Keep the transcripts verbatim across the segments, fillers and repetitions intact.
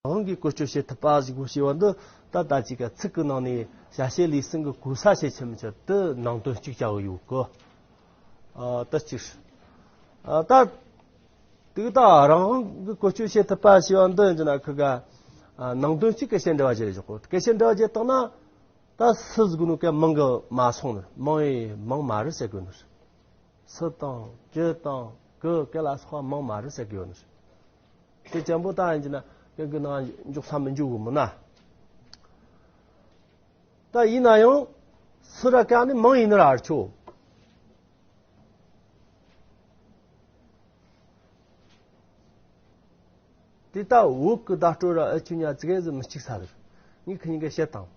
དབང་གིས་བཀོལ་སྤྱོད་བྱེད་ཐུབ་པ་ཞིག་དགོས་ཞེས་པ་འདི་ད་ལྟ་ཅིག་ག་ཚིག་གི་ནང་ནས་བྱ་བྱེད་ལས་གསུམ་གྱི་གོ་ས་བྱེད་ཆེད་མི་ཆེད་དུ་ནང་དོན་གཅིག་བྱ་བ་ཡོད་གི། ཨ་ད་གཅིག་ཨ་ད་དེ་ད་རང་དབང་གིས་བཀོལ་སྤྱོད་བྱེད་ཐུབ་པ་ཞེས་པ་འདི་ཡིན་ན་ཁི་ག་ཨ་ནང་དོན་གཅིག་གི་བཤད་འབྲེལ་བ་བྱེད་རེ་ཆོག་གོ། སྐད་བཤད་འབྲེལ་བ་བྱེད་བཏང་ན་ད་སུ་ཟིག་ནོ་ག་མིང་གི་མ་སོང་ནི་མིང་ཡི་མིང་མ་རེད་ཟེར་དགོས་ནི། སུ་དང་ཅི་དང་གི་ག་ལ་སོགས་མིང་མ་རེད་ཟེར་གི་ཡོད་ནི། དེ་ཅན་པོ་ད་ཡིན་གྱི་ན་གི་གི་ནང་འཇོག་ས་མི་འཇུག་གི་མིན་ན། ད་ཡིན་ན་ཡང་སུ་ར་ག་ནི་མིང་ཡིན་ནི་ར་ཨར་ཆོ། དེ་ལྟ་བོད་ཀྱི་བརྡ་སྤྲོད་ར་ཨ་ཆུ་ཉ་ཙི་གེ་ཟིག་མི་གཅིག་ས་རེད། ངས་ཁི་གཉིས་ཀ་བཤད་དང་།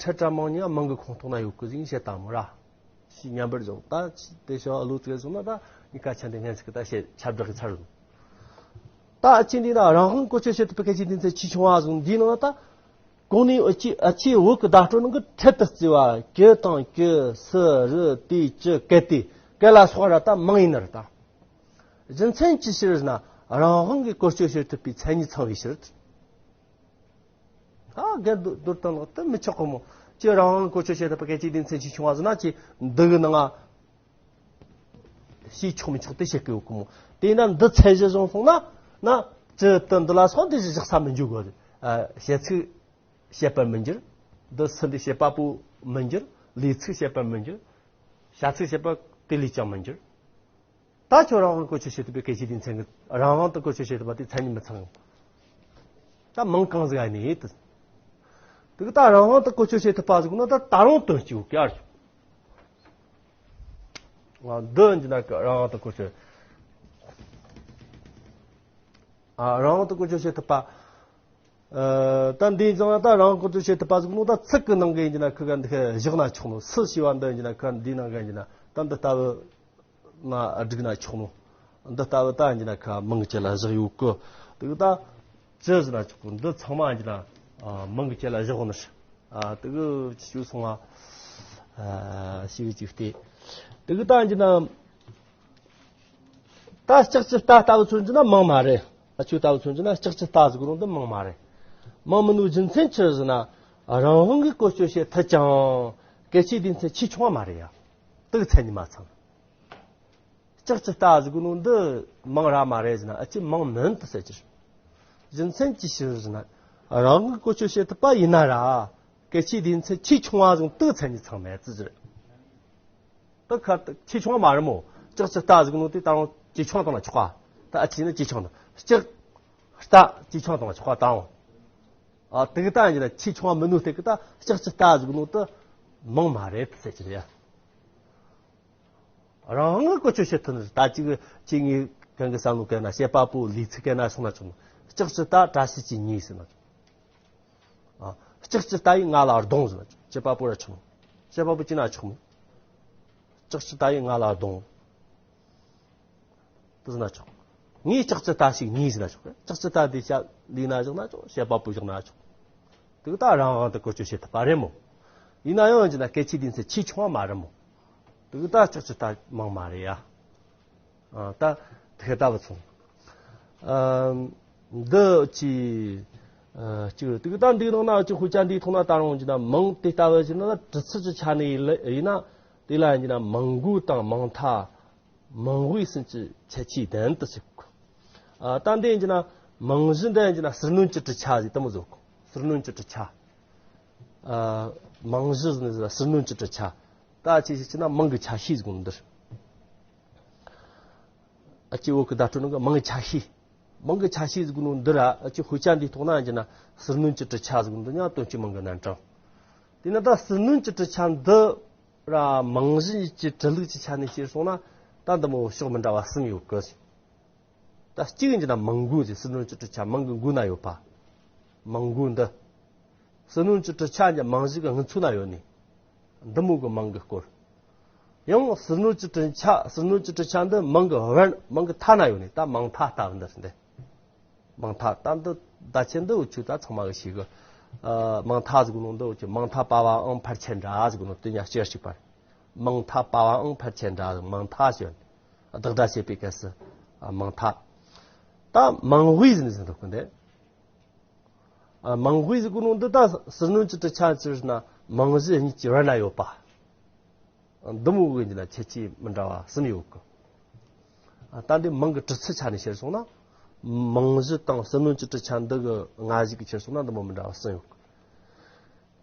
ཁྲལ་དྲ་མང་ཉ་མང་གི་ཁོངས་གཏོགས་ན་ཡོད་གི་ཟིག་བཤད་དང་མོ་ར། ཞིག་ཉམས་པར་བཟུང་ད་དེ་ཤོ་ཨ་ལོ་ཙི་གེ་སོང་ན་ད་ངས་ཀ་ཆ་འདི་ངན་ཟིག་གི་ད་བཤད་ཁྱབ་བསྒྲགས་གི་ཚར་བཟུང་། ད་ཨ་ཆུ་འདི་ན་རང་དབང་བཀོལ་སྤྱོད་བྱེད་ཐུབ་པའི་སྐད་ཆའི་སྡེ་ཚན་ཆེས་ཆུང་བ་བཟུང་འདིའི་ནང་ད། གོང་ནས་ཨ་ཆུ་ཨ་ཆུ་བོད་ཀྱི་བརྡ་སྤྲོད་ནང་གི་ཁྲལ་དུ་བརྩི་བ་གི་དང་གི་སུ་རི་དེ་ཅི་གལ་ཏེ་གལ་ལ་སོགས་ར་ད་མང་ཡིན་ནི་རེད་ད། རྒྱུ་མཚན་ཅི་ཕྱིར་ཟེར་ན་རང་དབང་གིས་བཀོལ་སྤྱོད་བྱེད་ཐུབ་པའི་མཚན་ཉིད་ཚང་བའི་ཕྱིར། ཨ་རྒན་རྡོར་དང་ལག་ཏུ་མི་ཆོག་གི་མོ། ཅི་རང་དབང་བཀོལ་སྤྱོད་བྱེད་ཐུབ་པའི་སྐད་ཆའི་སྡེ་ཚན་ཆེས་ཆུང་བ་ཟེར་ན་ཅི་འདི་གི་ནང་ང་ཤེས་ཆོག་མི་ཆོག་དེ་བཤད་གི་ཡོད་གི་མོ། དེས་ན་འདི་ཚད་གཞི་བཟུང་སོང་ན་ན་ཅི་དུ་འདི་ལ་སོགས་འདི་བཞག་ས་མི་འཇུག་གི། བཤད་ཚིག་བཤད་པར་མི་འགྱུར། འདི་སུ་འདི་བཤད་པ་པོ་མི་འགྱུར། ལས་ཚིག་བཤད་པར་མི་འགྱུར། བྱ་ཚིག་བཤད་པ་དེ་ལས་ཀྱང་མི་འགྱུར། ད་ཁྱོད་རང་དབང་བཀོལ་སྤྱོད་བྱེད་ཐུབ་པའི་སྐད་ཆའི་སྡེ་ཚན་གྱི་རང་དབང་དུ་བཀོལ་སྤྱོད་བྱེད་ཐུབ་པ་དེ་མཚན་ཉིད་མི་ཚང་། ད་མིང་གང་ཟིག་ཨ་ནི་ཡིན་དུ། དེ་གི་ད་རང་དབང་དུ་བཀོལ་སྤྱོད་བྱེད་ཐུབ་པ་ཟིག་ན་ད་ད་རུང་དོན་གཅིག་གི་ཨར་ཞིག་ང་འདི་འདི་ན་གི་རང་དབང་དུ་བཀོལ་སྤྱོད། ཨ་རང་དབང་དུ་བཀོལ་སྤྱོད་བྱེད་ཐུབ་པ། ཨ་ད་འདི་ཙང་ད་རང་དབང་བཀོལ་སྤྱོད་བྱེད་ཐུབ་པ་ཟིག་ནོ་ད་ཚིག་གི་ནང་གི་འདི་ན་ཁི་ག་འདི་བཞག་ན་ཆོག་ནོ་སུ་ཞེས་པ་འདི་འདི་ན་ཁི་འདི་ནང་གི་འདི་ན་ད་འདི་ལྟ་བུ་ན་བསྒྲིགས་ན་ཆོག་ནོ། འདི་ལྟ་བུ་ད་འདི་ན་ཁ་མིང་གི་ཆེད་ལ་བཞག་ཡོད་གི། དེ་གི་ད་ཅི་ཟེར་ན་ཆོག་གི། འདི་ཚང་མ་འདི་ན་ཨ་མིང་གི་ཆེད་ལ་བཞག་ནི་ཨ་དེ་གི་ཞུ་སོང་ང་ཨ་ཞིག་ཅིག་སྟེ། དེ་གི་ད་འདི་ན་ད་ལྕགས་ཀྱི་རྟ་ལྟ་བུ་མཚོན་གྱི་ན་མིང་མ་རེད། ཨ་ཆུ་ལྟ་བུ་མཚོན་གྱི་ན་ལྕགས་ཀྱི་རྟ་ཟེར་གི་རུང་འདི་མིང་མ་རེད། མིང་མིན་ནོ་རྒྱུ་མཚན་ཅི་ཟེར་ན་རང་དབང་གིས་བཀོལ་སྤྱོད་བྱེད་ཐུབ་ཀྱང་སྐད་ཆའི་སྡེ་ཚན་ཆེས་ཆུང་བ་མ་རེད་ཡ། དེ་གི་མཚན་ཉིད་མ་ཚང་། ལྕགས་ཀྱི་རྟ་ཟེར་གི་ནོ་འདི་མིང་ར་མ་རེད་ཟེར་ན་ཨ་ཅེ་མིང་མིན་དུ་ཟེར་གྱི་རེད། རྒྱུ་མཚན་ཅི་ཞིག་ཟེར་ན་རང་དབང་གིས་བཀོལ་སྤྱོད་བྱེད་ཐུབ་པ་ཡིན་ན་ར་སྐད་ཆའི་སྡེ་ཚན་ཆེས་ཆུང་བ་ཟུང་དུ་མཚན་ཉིད་ཚང་མེད་ཙི་ཟེར། དེ་ཁ་ཆེས་ཆུང་བ་མ་རེད་མོ། ལྕགས་ཀྱི་རྟ་ཟེར་གི་ནོ་དེ་ད་རུང་ཇེ་ཆུང་བཏང་ན་ཆོག་ག་ད་ཨ་ཅེ་ནི་ཇེ་ཆུང་དང་ལྕགས་རྟ་ཇེ་ཆུང་བཏང་ན་ཆོག་ག་ད་རུང་ཨ་དེ་གི་ད་ཡིན་ན་ཆེས་ཆུང་བ་མིན་ནོ་དེ་གི་ད་ལྕགས་ཀྱི་རྟ་ཟེར་གི་ནོ་དེ་མིང་མ་རེད་ཟེར་གྱི་རེད་ཡ། རང་དབང་གིས་བཀོལ་སྤྱོད་བྱེད་ཐུབ་ནི་ད་ཅིག་ཅིག་ངས་གང་གི་བསམ་བློ་བཀལ་ན་བཤད་པ་པོ་ལས་ཚིག་བཀལ་ན་སོང་ན་ཆོག་ནོ། ལྕགས་ཀྱི་རྟ་བཀྲ་ཤིས་ཀྱིས་ཉོས་ཟེར་ན་ཆོག་ཨ་ལྕགས་ཀྱི་རྟ་ཡིས་ང་ལ་རྡུང་ཟེར་ན་ཆོག་བཤད་པ་པོ་ར་ཆོག་ནོ། བཤད་པ་པོ་ཅི་ན་ཆོག་ནོ། ལྕགས་ཀྱི་རྟ་ཡིས་ང་ལ་རྡུང་། དེ་ཟེར་ན་ཆོག་ངས་ལྕགས་ཀྱི་རྟ་ཞིག་ཉོས་ཟེར་ན་ཆོག་ལྕགས་ཀྱི་རྟ་དེ་ཞབས་ལས་ན་བཞག་ན་ཆོག་བཤད་པ་པོ་བཞག་ན་ཆོག་དེ་གི་ད་རང་དབང་དུ་བཀོལ་སྤྱོད་བྱེད་ཐུབ་པ་རེད་མོ། ཡིན་ན་ཡང་ཡིན་གྱི་ན་སྐད་ཆའི་སྡེ་ཚན་ཆེས་ཆུང་བ་མ་རེད་མོ། དེ་གི་ད་ལྕགས་ཀྱི་རྟ་མིང་མ་རེད་ཡ། ཨ་ད་དེ་ལྟ་བུ་སོང་། ཨ་འདི་ཅི་ཨ་ཅི་དེ་གི་ད་འདིའི་ནང་ན་ཅི་དཔེ་ཆ་འདིའི་ཐོག་ན་ད་རུང་ཡིན་གྱི་ན་མིང་དེ་ལྟ་བུ་ཞིག་ན་གྲུབ་ཚུལ་གྱི་ཆ་ནས་ཡིན་ན་དེ་ལ་ཡིན་གྱི་ན་མིང་དགོས་དང་མིང་མཐའ། མིང་དབུས་གསུམ་གྱི་ཁྱད་ཆོས་ལྡན་དུ་ཞུགས། ཨ་ད་འདི་ཡིན་གྱི་ན་མིང་གཞི་འདི་ཡིན་གྱི་ན་ཟུར་སྣོན་གྱི་གྲུབ་ཆ་ཟིག་དེ་མོ་བཟོ་དགོས། ཟུར་སྣོན་གྱི་གྲུབ་ཆ། ཨ་མིང་གཞི་ཟེར་ནི་ཟུར་སྣོན་གྱི་གྲུབ་ཆ། ད་ཅི་ཞིག་བྱས་ན་མིང་གི་ཆ་ཤས་ཟིག་འདིར། ཨ་ཅེ་བོད་ཀྱི་བརྡ་སྤྲོད་ནང་གི་མིང་གི་ཆ་ཤས། མིང་གི་ཆ་ཤས་ཟིག་འདི་ར་ཨ་ཅེ་དཔེ་ཆ་འདིའི་ཐོག་ན་ཡིན་གྱི་ན་ཟུར་སྣོན་གྱི་གྲུབ་ཆ་ཟིག་འདི་ཡང་དོན་གཅིག་མིང་གི་རྣམ་གྲངས། དེ་ན་ད་ཟུར་སྣོན་གྱི་གྲུབ་ཆ་འདི། ར་མིང་གཞི་གཉིས་ཀྱི་གྲུབ་ལུགས་ཀྱི་ཆ་ནས་བཤད་སོང་ན་ད་འདི་མོ་ཕྱོགས་མི་འདྲ་བ་གསུམ་ཡོད་གི། ད་གཅིག་ཡིན་གྱི་ན་མིང་མགོ་ཟེར་ཟུར་སྣོན་གྱི་གྲུབ་ཆ་མིང་གི་མགོ་ན་ཡོད་པ། མིང་མགོ་འདི། ཟུར་སྣོན་གྱི་གྲུབ་ཆ་འདི་མིང་གཞི་གི་སྔུན་ཚོད་ན་ཡོད་ནི། འདི་མོ་གི་མིང་གི་སྐོར། ཡང་ཟུར་སྣོན་གྱི་གྲུབ་ཆ་ཟུར་སྣོན་གྱི་གྲུབ་ཆ་འདི་མིང་གི་བར་མིང་གི་མཐའ་ན་ཡོད་ནི་ད་མིང་མཐའ་ལྟ་བུ་འདི་རེད་འདི། མིང་མཐའ་ད་འདི་བརྡ་ཆད་འདི་འུ་ཆོས་ད་ཚང་མ་གི་ཤེས་གི། ཨ་མིང་མཐའ་ཟེར་གོ་ནོ་འདི་འུ་ཆོས་མིང་མཐའ་པ་བའང་ཕལ་ཆེར་འདྲ་ཟེར་གོ་ནོ་དེ་ཉག་ཅེར་གཅིག་པ་རེད། མིང་མཐའ་པ་བའང་ཕལ་ཆེར་འདྲ་མིང་མཐའ་ཞེས་བདག་སྒྲ་བྱེད་པའི་སྐབས་སུ་ཨ་མིང་མཐའ། ད་མིང་དབུས་ཟེར་ནས་ཟེར་འདུག་གི་འདི། ཨ། མང་དབུས་ཟེར་གོ་ནོ་འདི་ད་ཟུར་སྣོན་གྱི་གྲུབ་ཆ་ཅི་ཟེར་ན་མང་གཞི་གཉིས་ཀྱི་བར་ན་ཡོད་པ། འདི་མོ་གི་ཡིན་ན་ཁྱད་ཆོས་མི་འདྲ་བ་གསུམ་ཡོད་གི། ཨ། ད་འདི་མང་གི་གྲུབ་ཚུལ་ཆ་ནས་བཤད་སོང་ན། མང་གཞི་དང་ཟུར་སྣོན་གྱི་གྲུབ་ཆ་འདི་གི་སྔ་གཞུག་གི་ཁྱེར་སོང་ན་འདི་མོ་མི་འདྲ་བ་གསུམ་ཡོད་གི།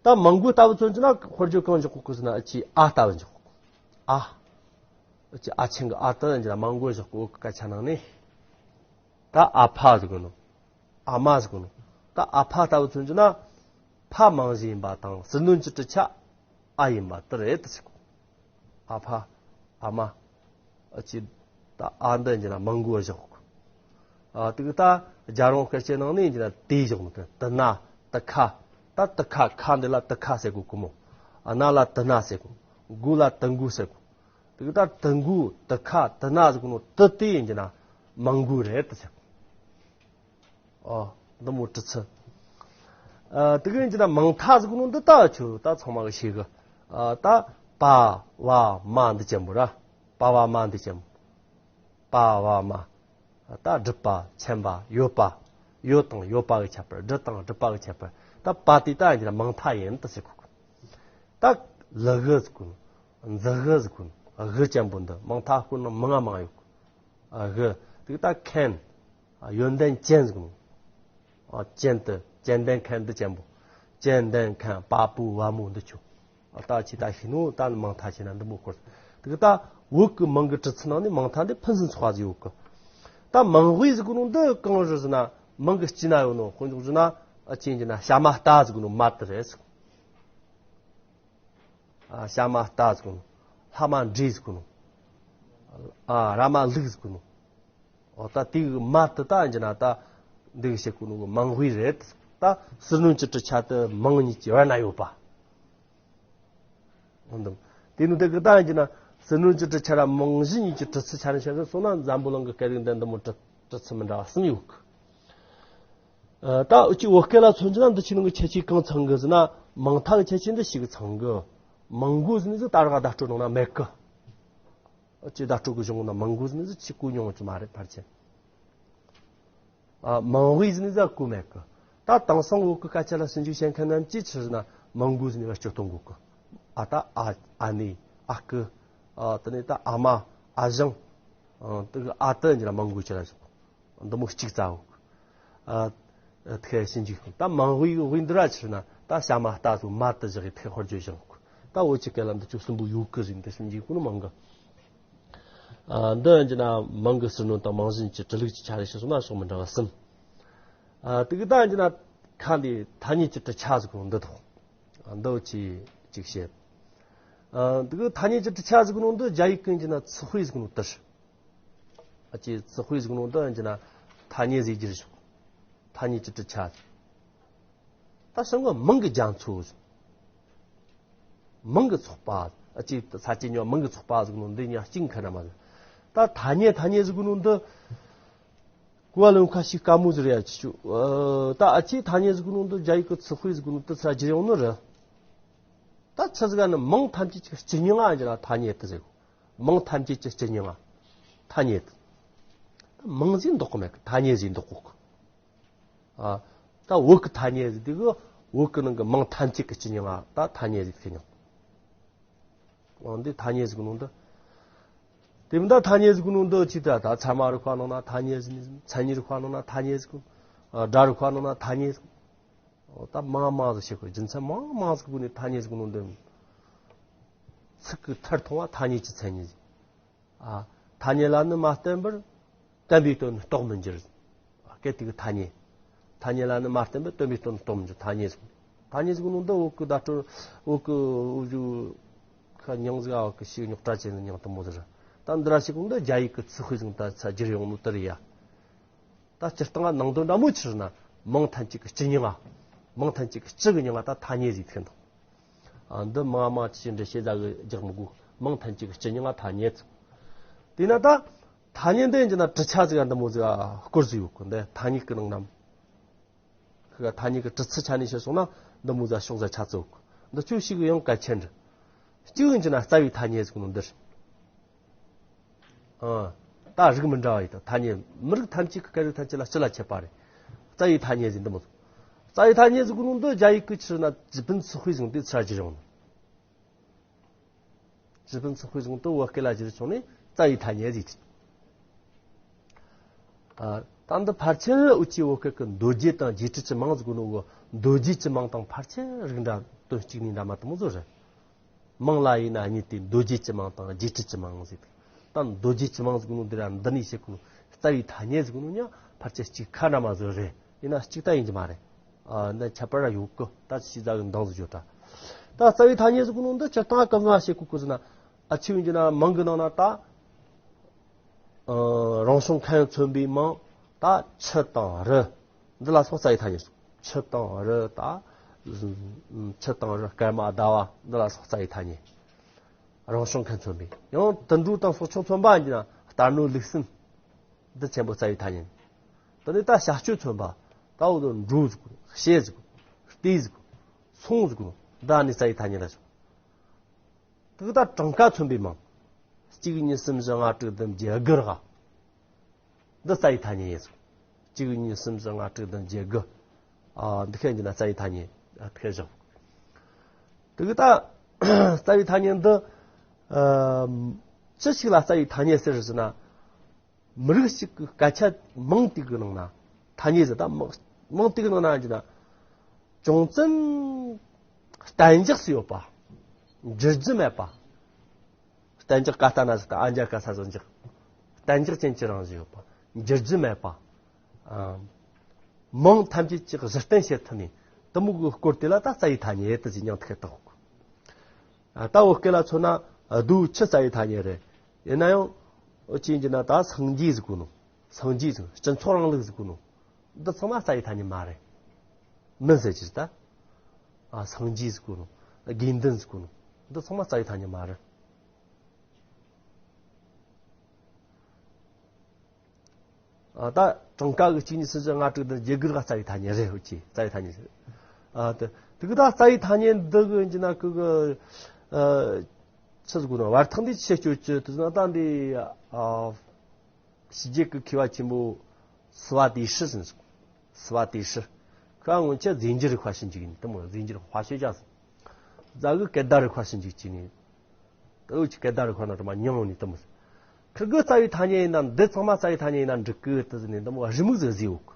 ད་མང་དབུས་ལྟ་བུ་མཚོན་གྱི་ན་དཔེར་བརྗོད་གང་འཇོག་གོ་གི་ཟེར་ན་ཨ་ཆི་ཨ་ལྟ་བུ་འཇོག་གོ། ཨ། ཨ་ཆི་ཨ་ཆེན་གི་ཨ་ལྟ་བུ་འཇོག་ན་མང་དབུས་བཞག་གོ་གི་སྐད་ཆ་ནང་ནས། ད་ཨ་ཕ་ཟེར་གོ་ནོ། ཨ་མ་ཟེར་གོ་ནོ། ད་ཨ་ཕ་ལྟ་བུ་མཚོན་གྱི་ན། ཕ་མང་གཞི་ཡིན་པ་དང་ཟུར་སྣོན་གྱི་གྲུབ་ཆ་ཨ་ཡིན་པ་དེ་རེད་དུ་ཟེར་གོ། ཨ་ཕ། ཨ་མ། ཨ་ཆི། ད་ཨ་འདི་ཡིན་ན་མང་དབུས་བཞག་གོ། ཨ། དེ་གི་ད་རྒྱལ་རོང་སྐད་ཆའི་ནང་ནས་ཡིན་ན་དེ་བཞག་ནོ་གི་དེ་ན་དེ་ཁ། ད་དེ་ཁ་ཁ་འདི་ལ་དེ་ཁ་ཟེར་གོ་གི་མོ། ཨ་ན་ལ་དེ་ན་ཟེར་གོ། མགོ་ལ་དེ་མགོ་ཟེར་གོ། དེ་གི་ད་དེ་མགོ་དེ་ཁ་དེ་ན་ཟེར་གོ་ནོ་དེ་དེ་ཡིན་གྱི་ན་མང་དབུས་རེད་དུ་ཟེར་གོ། ཨོ། འདི་མོ་གྲུབ་ཚུལ། ཨ། དེ་གི་ཡིན་གྱི་ན་མང་མཐའ་ཟེར་གོ་ནོ་འདི་ད་ཆོ་ད་ཚང་མ་གི་ཤེས་གི། ཨ། ད་པ་བ་མ་འདི་ཅན་པོ་ར། པ་བ་མ་འདི་ཅན་པོ། པ་བ་མ། ད་སྒྲུབ་པ་མཁྱེན་པ་ཡོད་པ། ཡོད་དང་ཡོད་པ་གི་ཁྱད་པར། སྒྲུབ་དང་སྒྲུབ་པ་གི་ཁྱད་པར། ད་པ་དེ་ད་ཡིན་གྱི་ན་མང་མཐའ་ཡིན་དུ་ཟེར་གོ་གི། ད་ལ་གི་ཟེར་གོ་ནོ། འཛི་གི་ཟེར་གོ་ནོ། གི་ཅན་པོ་འདི་མང་མཐའ་སྐོར་ན་མང་ང་མང་ཡོད་གི། ཨ། གི། དེ་ད་མཁན། ཨ། ཡོན་ཏན་ཅན་ཟེར་གོ་ནོ། ཨ། ཅན་དུ་ཅན་ལྡན་མཁན་འདི་ཅན་པོ། ཅན་ལྡན་མཁན་པ་པོ་བ་མོ་འདི་ཆོ། ཨ། ད་ཅི་ད་ཤི་ནོ་ད་ནི་མང་མཐའ་ཆེ་ན་འདི་མོ་སྐོར། དེ་ད་བོད་ཀྱི་མང་གི་གྲུབ་ཚུལ་ནང་ནས་མང་མཐའ་འདི་ཕུན་སུམ་ཚོགས་པ་ཟིག་ཡོད་གི། ད་མང་དབུས་ཟེར་གོ་ནོ་འདི་གང་རེད་ཟེར་ན་མང་གི་དཀྱིལ་ན་ཡོད་ནོ། དཔེར་འཇོག་ཟེར་ན། ཨ། ཅི་ཡིན་གྱི་ན་ཤ་མ་རྟ་ཟེར་གོ་ནོ་མ་དེ་རེད་ཟེར། ཨ། ཤ་མ་རྟ་ཟེར་གོ་ནོ། ལྷ་མ་འདྲེ་ཟེར་གོ་ནོ། ཨ། ར་མ་ལུག་ཟེར་གོ་ནོ། ཨོ། ད་དེ་གི་མ་དེ་ད་ཡིན་གྱི་ན་ད་འདི་གི་བཤད་གོ་ནོ་གི་མང་དབུས་རེད། ད་ཟུར་སྣོན་གྱི་གྲུབ་ཆ་དེ་མང་གཉིས་ཀྱི་བར་ན་ཡོད་པ། འོ་འདི་དེ་ནི་དེ་གི་ད་ཡིན་གྱི་ན་ཟུར་སྣོན་གྱི་གྲུབ་ཆ་ར་མང་གཞི་གཉིས་ཀྱི་གྲུབ་ཚུལ་ཆ་ནས་བཤད་སོང་ན་འཛམ་བུ་གླིང་གི་སྐད་རིགས་འདི་འདི་མོ་གྲུབ་གྲུབ་ཚུལ་མི་འདྲ་བ་གསུམ་ཡོད་གི། ཨ། ད་འུ་ཅི་བོད་སྐད་ལ་མཚོན་རྒྱུ་ན་འདི་ཆོའི་ནང་གི་ཁྱད་ཆོས་གང་ཚང་གི་ཟེར་ན། མང་མཐའ་གི་ཁྱད་ཆོས་འདི་ཞིག་གི་ཚང་གི། མང་དབུས་ཟེར་ནི་ཟིག་ད་རག་བརྡ་སྤྲོད་ནང་ན་མེད་གི། འུ་ཅི་བརྡ་སྤྲོད་གི་གཞུང་ན་མང་དབུས་ཟེར་ནི་ཟིག་ཅི་གོ་མྱོང་གི་མ་རེད་ཕལ་ཆེར། ཨ། མང་དབུས་ཟེར་ནི་ཟིག་གོ་མེད་གི། ད་དེང་སང་བོད་གི་སྐད་ཆ་ལ་ཞིབ་འཇུག་བྱེད་མཁན་རྣམས་ཀྱིས་ཆི་ཟེར་ན་མང་དབུས་ཟེར་ནི་ལ་སྤྱོད་གཏོང་གོ་གི། ཨ། ད་ཨ། ཨ་ནེ། ཨ་ཁུ། ཨ། དེ་ནས་ད་ཨ་མ། ཨ་ཞང་། ཨ། དེ་གི་ཨ་དེ་ཡིན་གྱི་ན་མང་དབུས་ཆི་ལ་བཞག་འདི་མོ་གཅིག་རྩ་བོ། ཨ། ཐེ་ཞིབ་འཇུག་ད་མང་དབུས་དབུས་འདི་ར་ཕྱིར་ན་ད་ཤ་མ་རྟ་སོགས་མ་དེ་བཞག་གི་ཐེ་ཧོར་བརྗོད་བཞག་ད་བོད་ཀྱི་སྐད་ལ་འདི་ཚོ་གསུམ་པོ་ཡོད་གི་ཟིག་འདི་ཞིབ་འཇུག་གོ་ནི་མང་གི། ཨ། འདི་ཡིན་གྱི་ན་མང་གི་ཟུར་སྣོན་དང་མང་གཞི་གཉིས་ཀྱི་གྲུབ་ལུགས་ཀྱི་ཆ་ནས་བཤད་སོང་ན་ཕྱོགས་མི་འདྲ་བ་གསུམ། ཨ། དེ་གི་ད་ཡིན་གྱི་ན་ཁ་འདི་ཐ་སྙད་ཀྱི་གྲུབ་ཆ་ཟེར་གོ་ནོ་འདི་དང་། ཨ། འདི་བོ་ཅིག་ཅིག་བཤད། ཨ། དེ་གི་ཐ་སྙད་ཀྱི་གྲུབ་ཆ་ཟེར་གོ་ནོ་འདི་རྒྱ་ཡིག་གི་ཡིན་གྱི་ན་词汇ཟེར་གོ་ནོ་དེ་རེད། ཨ་ཅེ་词汇ཟེར་གོ་ནོ་འདི་ཡིན་གྱི་ན་ཐ་སྙད་ཟེར་རྒྱུ་རེད། ཐ་སྙད་ཀྱི་གྲུབ་ཆ། ད་སང་གི་མིང་གི་རྒྱ་མཚོ། མིང་གི་ཚོགས་པ། ཨ་ཅེ་ས་ཅེ་ཉོ་མིང་གི་ཚོགས་པ་ཟེར་གོ་ནོ་འདི་ཉག་གཅིག་ཁ་ན་མ་ཟེར། ད་ཐ་སྙད་ཐ་སྙད་ཟེར་གོ་ནོ་འདི་གོ་བ་ལོན་ཁ་ཞིག་དཀའ་མོ་ཟེར་ཡ་ཅི་ཆུ། ད་ཨ་ཅེ་ཐ་སྙད་ཟེར་གོ་ནོ་འདི་རྒྱ་ཡིག་གི་词汇ཟེར་གོ་ནོ་འདི་ཚ་རྒྱུ་ཡོང་ནི་རེད། ད་ཆི་ཟིག་ནི་མིང་ཐམས་ཅད་ཀྱི་སྤྱི་མྱིང་ང་ཡིན་ན་ཐ་སྙད་དུ་ཟེར། མིང་ཐམས་ཅད་ཀྱི་སྤྱི་མྱིང་ང་ཐ་སྙད་དུ། མིང་ཟིག་འདོགས་གི་མེད་གི། ཐ་སྙད་ཟིག་འདོགས་གོ་གི། ཨ། ད་བོད་ཀྱི་ཐ་སྙད་ཟིག་དེ་གི་བོད་ཀྱི་ནང་གི་མིང་ཐམས་ཅད་ཀྱི་སྤྱི་མྱིང་ང་ད་ཐ་སྙད་ཟིག་ཐེ་མྱོང་། འོ་འདི་ཐ་སྙད་ཟིག་གི་ནང་དུ། དེ་མིན་ད་ཐ་སྙད་ཟིག་གི་ནང་དུ་ཅི་ད་ད་ཚད་མ་རིག་པ་ནང་ན་ཐ་སྙད་ཟིག་མཚན་ཉིད་རིག་པ་ནང་ན་ཐ་སྙད་ཟིག་ཨ། སྒྲ་རིག་པ་ནང་ན་ཐ་སྙད་ཟིག་ཨོ། ད་མང་མང་ཟིག་བཤད་དགོས། རྒྱུ་མཚན་མང་མང་ཟིག་གི་སྒོ་ནས་ཐ་སྙད་ཟིག་གི་ནང་དོན། ཚིག་གི་མཐར་མཐོང་བ་ཐ་སྙད་ཀྱི་མཚན་ཉིད་ཟིག་ཨ། ཐ་སྙད་ལ་ནི་མ་བརྟེན་པར་བརྟེན་པའི་དོན་ནི་རྟོགས་མི་འགྱུར། སྐད་དེ་གི་ཐ་སྙད། ཐ་སྙད་ལ་ནི་མ་བརྟེན་པར་བརྟེན་པའི་དོན་ནི་རྟོགས་མི་འགྱུར་ཐ་སྙད་ཟིག་ཐ་སྙད་ཟིག་གི་ནང་དུ་བོད་གི་བརྡ་སྤྲོད་བོད་གི་འུ་ཅུ་ཁ་མྱིང་ཟིག་ཨ་བ་གི་ཞིག་རྙོག་དྲ་ཅན་ཟིག་མྱིང་དུ་མོ་ཟིག་ད་འདི་ར་ཞིག་གི་ནང་དུ་རྒྱ་ཡིག་གི་词汇ཟིག་ད་ཚ་བསྒྱུར་ཡོང་ནོ་དེ་རེད་ཡ། ད་སྤྱིར་བཏང་ནང་དོན་འདྲ་མོ་ཆི་ཟེར་ན་མིང་ཐམས་ཅད་ཀྱི་སྤྱི་མྱིང་ང་། མིང་ཐམས་ཅད་ཀྱི་སྤྱི་གི་མྱིང་ང་ད་ཐ་སྙད་ཟེར་ཐེན་དང་། ཨ། འདི་མང་མང་ཅི་འདྲ་བཤད་ཟ་གི་རྒྱག་མི་དགོས། མིང་ཐམས་ཅད་ཀྱི་སྤྱི་མྱིང་ང་ཐ་སྙད་ཟེར། དེས་ན་ད་ཐ་སྙད་འདི་ཡིན་གྱི་ན་གྲུབ་ཆ་ཟིག་འདི་མོ་ཟིག་སྐོར་ཟིག་ཡོད་གི། འདི་ཐ་སྙད་ཀྱི་ནང་ན། ཁ་ཐ་སྙད་ཀྱི་གྲུབ་ཚུལ་ཆ་ནས་བཤད་སོང་ན་འདི་མོ་ཟིག་ཕྱོགས་ཟིག་ཆ་ཚུགས་གི། འདི་ཆོས་ཤིག་ཡང་གལ་ཆེན་རེད། གཅིག་ཡིན་གྱི་ན་རྩ་བའི་ཐ་སྙད་ཟིག་ནོ་འདི་རེད། ཨ། ད་རིགས་མི་འདྲ་བ་ཡི་ད་ཐ་སྙད་མི་རིགས་ཐམས་ཅད་ཀྱི་སྐད་རིགས་ཐམས་ཅད་ལ་སྤྱི་ལ་ཁྱབ་པ་རེད། རྩ་བའི་ཐ་སྙད་ཟིག་འདི་མོ་ཟིག་རྩ་བའི་ཐ་སྙད་ཟེར་གོ་ནོ་འདི་རྒྱ་ཡིག་གི་ཆི་ན 基本词汇 ཟེར་དེ་ཚར་གྱི་རེད། 基本词汇 ཟེར་དེ་བོད་སྐད་ལ་བསྒྱུར་བྱུང་ནས་རྩ་བའི་ཐ་སྙད་ཟེར་གྱི། ཨ། ད་འདི་ཕལ་ཆེར་འུ་ཅག་བོད་སྐད་ཀྱི་མདོ་རྒྱུད་དང་རྒྱས་འབྲིང་གི་མིང་ཟེར་གོ་ནོ་གི། མདོ་རྒྱུད་ཀྱི་མིང་དང་ཕལ་ཆེར་རིགས་འདྲ། དོན་གཅིག་ནི་འདྲ་མ་དེ་མོ་ཟིག་རེད། མིང་ལ་ཡིན་ན་གཉིས་ཏེ། མདོ་རྒྱུད་ཀྱི་མིང་དང་རྒྱས་འབྲིང་གི་མིང་ཟེར་ཏེ། ད་མདོ་རྒྱུད་ཀྱི་མིང་ཟེར་གོ་ནོ་འདི་ར་འདི་ནས་བཤད་གོ་ནོ་རྩ་བའི་ཐ་སྙད་ཟེར་གོ་ནོ་ཡང་ཕལ་ཆེར་གཅིག་ཁ་འདྲ་མོ་ཟིག་རེད། ཡིན་ན་གཅིག་ད་ཡིན་གྱི་མ་རེད། ཨ། འདི་ཁྱད་པར་ར་ཡོད་གི། ད་ཅི་ཟིག་གི་འདང་ཟིག་ཡོད་ད། ད་རྩ་བའི་ཐ་སྙད་ཟེར་གོ་ནོ་འདི་སྤྱིར་བཏང་གང་ང་བཤད་གོ་གི་ཟེར་ན། ཨ། ཆི་ཡིན་གྱི་ན་མིང་གི་ནང་ན་ད། ཨ། རང་བྱུང་ཁམས་མཚོན་པའི་མིང་། ད་ཆུ་དང་རི། འདི་ལ་སོགས་རྩ་བའི་ཐ་སྙད་སོང་། ཆུ་དང་རི། ད་ཆུ་དང་རི། སྐར་མ་ཟླ་བ། འདི་ལ་སོགས་རྩ་བའི་ཐ་སྙད། རང་བྱུང་ཁམས་མཚོན་པའི། ཡང་དུད་འགྲོ་དང་སྲོག་ཆགས་མཚོན་པ་ཡིན་ན། རྟ་ནོར་ལུག་གསུམ། འདི་ཆེན་པོ་རྩ་བའི་ཐ་སྙད། ད་ནི་ད་བྱ་སྤྱོད་མཚོན་པ། ད་འུ་ཚོ་འབྲུ་ཟེར་གོ། བྱེ་ཟེར་གོ། རྟའི་ཟེར་གོ། སོང་ཟེར་གོ། ད་ནི་རྩ་བའི་ཐ་སྙད་ལ་སོགས། དེ་གི་ད་གྲངས་ཀ་མཚོན་པའི་མིང་། གཅིག་གཉིས་གསུམ་བཞི་ལྔ་དྲུག་བདུན་བརྒྱད་དགུ་རེད་ག། འདི་རྩ་བའི་ཐ་སྙད་ཡིན་ཟེར། གཅིག་གཉིས་གསུམ་བཞི་ལྔ་དྲུག་བདུན་བརྒྱད་དགུ། ཨ། འདི་ཁ་ཡིན་གྱི་ན་རྩ་བའི་ཐ་སྙད་ཁ་བཞག། དེ་གི་ད་རྩ་བའི་ཐ་སྙད་འདི། ཨ། ཅི་ཞིག་ལ་རྩ་བའི་ཐ་སྙད་ཟེར་ཟེར་ན། མི་རིགས་ཤིག་གི་སྐད་ཆ་མིང་དེ་གི་ནང་ན། ཐ་སྙད་ཟེར་ད་མིང་མིང་དེ་གི་ནང་ན་ཡིན་གྱི་ན། ཅུང་ཙམ་གཏན་འཇགས་སུ་ཡོད་པ། འགྱུར་རྒྱུ་མེད་པ། གཏན་འཇགས་ཀ་ལྟ་ན་ཟེར་ད་ཨ་འཇའ་ག་ས་ཟིག་འཇགས། གཏན་འཇགས་ཅན་གྱི་རང་བཞིན་ཡོད་པ། འགྱུར་རྒྱུ་མེད་པ། ཨ། མིང་ཐམས་ཅད་ཀྱི་གཞི་རྟེན་བྱེད་ཐུབ་ནས་དེ་མོ་གི་སྐོར་དེ་ལ་ད་རྩ་བའི་ཐ་སྙད་དེ་ཟེར་མིང་ཐོགས་དང་། ཨ། ད་བོད་སྐད་ལ་མཚོན་ན་རྡོ་ཆུ་རྩ་བའི་ཐ་སྙད་རེད། ཡིན་ན་ཡང་འུ་ཅག་གིས་ན་ད་སངས་རྒྱས་ཟེར་གོ་ནོ། སངས་རྒྱས་ཟེར། སྤྱི་ཚོགས་རིང་ལུགས་ཟེར་གོ་ནོ། འདི་ཚང་མ་རྩ་བའི་ཐ་སྙད་མ་རེད། མིན་ཟེར་གྱི་ད། ཨ། སངས་རྒྱས་ཟེར་གོ་ནོ། དགེ་འདུན་ཟེར་གོ་ནོ། འདི་ཚང་མ་རྩ་བའི་ཐ་སྙད་མ་རེད། ཨ། ད་གྲངས་ཀ་གི་གཅིག་གཉིས་གསུམ་བཞི་ལྔ་དྲུག་བདུན་བརྒྱད་དགུ་རེད་ག། རྩ་བའི་ཐ་སྙད་རེད། འུ་ཅག་རྩ་བའི་ཐ་སྙད་རེད། ཨ། དེ་དེ་གི་ད་རྩ་བའི་ཐ་སྙད་འདི་གི་ཡིན་གྱི་ན་ཁུ་གི། ཨ། ཆི་ཟེར་གོ་ནོ། བར་ཐག་འདི་ཆེ་སྤྱོད་ཀྱི་དེ་ན་ད་འདི། ཨ། ཕྱི་རྒྱལ་གི་མཁས་པ་ཆེན་པོ་斯瓦蒂什་ཟེར་ནོ། 斯瓦蒂什། ཁོ་སྔོན་ཆད་རྫས་འགྱུར་རིག་པ་ཞིབ་འཇུག་ཡིན། དེ་མོ་རྫས་འགྱུར་化学家་ཟེར། རྫ་གི་སྐད་བརྡ་རིག་པ་ཞིབ་འཇུག་བྱས་ནས། ད་འུ་ཅག་སྐད་བརྡ་རིག་པ་ནང་དུ་མ་མྱོང་ནས་དེ་མོ་ཟེར། ཁིར་གི་རྩ་བའི་ཐ་སྙད་ཡིན་ན། འདི་ཚང་མ་རྩ་བའི་ཐ་སྙད་ཡིན་ན་འགྲིག་གི་དེ་ཟེར་ནས་དེ་མོ་རེའུ་མིག་ཟིག་བཟོས་ཡོད་གི།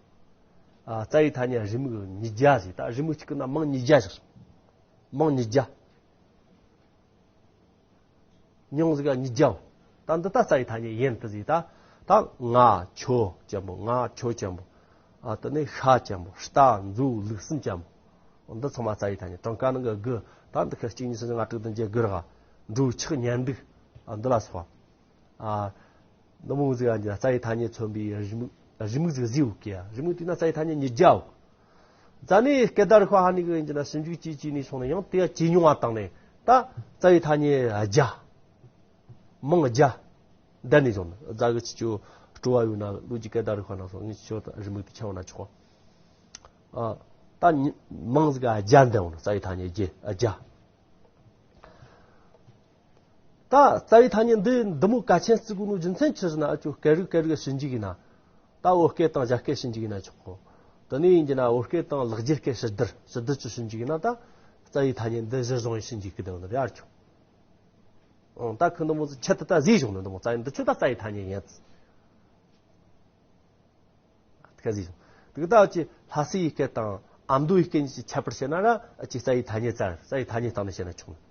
ཨ། རྩ་བའི་ཐ་སྙད་རེའུ་མིག་ཉིས་བརྒྱ་ཟིག། ད་རེའུ་མིག་གཅིག་གི་ནང་མིང་ཉིས་བརྒྱ་ཞིག། མིང་ཉིས་བརྒྱ། མིང་ཟིག་ག་ཉིས་བརྒྱ། ད་འདི་ད་རྩ་བའི་ཐ་སྙད་ཡིན་དེ་ཟིག། ད་ད་ང་ཁྱོད་ཅན་པོ། ང་ཁྱོད་ཅན་པོ། ཨ། དེ་ནས་ཤ་ཅན་པོ། རྟ་མཛོ་ལུག་གསུམ་ཅན་པོ། འདི་ཚང་མ་རྩ་བའི་ཐ་སྙད། གྲངས་ཀ་ནང་གི་དགུ། ད་འདི་ཁ་གཅིག་གཉིས་གསུམ་བཞི་ལྔ་དྲུག་བདུན་བརྒྱད་དགུ་རེད་ག། འབྲུ་ཆག་ཉལ་འདུག། ཨ། འདི་ལ་སོགས། ཨ། འདི་མོ་ཟིག་ཡང་རྩ་བའི་ཐ་སྙད་མཚོན་པའི་རེའུ་མིག་རེའུ་མིག་ཟིག་བཟོས་ཡོད་གི། ཡ། རེའུ་མིག་དེ་ན་རྩ་བའི་ཐ་སྙད་ཉིས་བརྒྱ་ཡོད། རྫ་ནས་སྐད་བརྡ་རིག་པ་ཧ་ནི་གི་ཡིན་གྱི་ན་ཞིབ་འཇུག་བྱས་བྱས་ནས་སོང་ནས་ཡང་དེ་ཡ་ཇེ་ཉུང་བ་བཏང་ནས་ད་རྩ་བའི་ཐ་སྙད་བརྒྱ། མིང་བརྒྱ། འདི་ནས་བཟུང་ནས་རྫ་གི་ཁྱེད་ཆོ་སྤྲོ་བ་ཡོད་ན་ལོ་རྒྱུས་སྐད་བརྡ་རིག་པ་ནང་སོང་ངས་ཁྱེད་ཆོ་རེའུ་མིག་དེ་ཁྱེར་འོང་ན་ཆོག། ཨ། ད་མིང་ཟིག་ག་བརྒྱ་འདི་འོང་ན་རྩ་བའི་ཐ་སྙད་བརྒྱ། བརྒྱ། ད་རྩ་བའི་ཐ་སྙད་འདི་འདི་མོ་གལ་ཆེན་བརྩི་དགོས་ནོ་རྒྱུ་མཚན་ཆི་ཟེར་ན། ཨ་ཅོ་སྐད་རིགས་སྐད་རིགས་ཞིབ་འཇུག་ཡིན་ན། ད་བོད་སྐད་དང་རྒྱ་སྐད་ཞིབ་འཇུག་ཡིན་ན་ཆོག་གོ། དེ་ནས་ཡིན་གྱི་ན་བོད་སྐད་དང་ལེགས་སྦྱར་སྐད་ཕྱི་བསྡུར་ཕྱི་བསྡུར་གྱི་ཞིབ་འཇུག་ཡིན་ན། ད་རྩ་བའི་ཐ་སྙད་འདི་གཞིར་བཟུང་ཡི་ཞིབ་འཇུག་གི་དེ་འདི་ཡར་ཆོག། ཨང་། ད་ཁོ་འདི་མོ་ཆེད་དུ་ད་བཟོས་བྱུང་ནི་འདི་མོ་རྩ་བའི་འདི་ཆོ་ད་རྩ་བའི་ཐ་སྙད་ཡིན། ཁ་ཟིག་དེ་གི་ད་ཅི་ལྷ་སའི་སྐད་དང་ཨ་མདོའི་སྐད་གཉིས་ཀྱི་ཁྱད་པར་བཤད་ན་ར་ཅི་རྩ་བའི་ཐ་སྙད་རྩ་རྩ་བའི་ཐ་སྙད་སྟེང་ནས་བཤད་ན་ཆོག་ནི།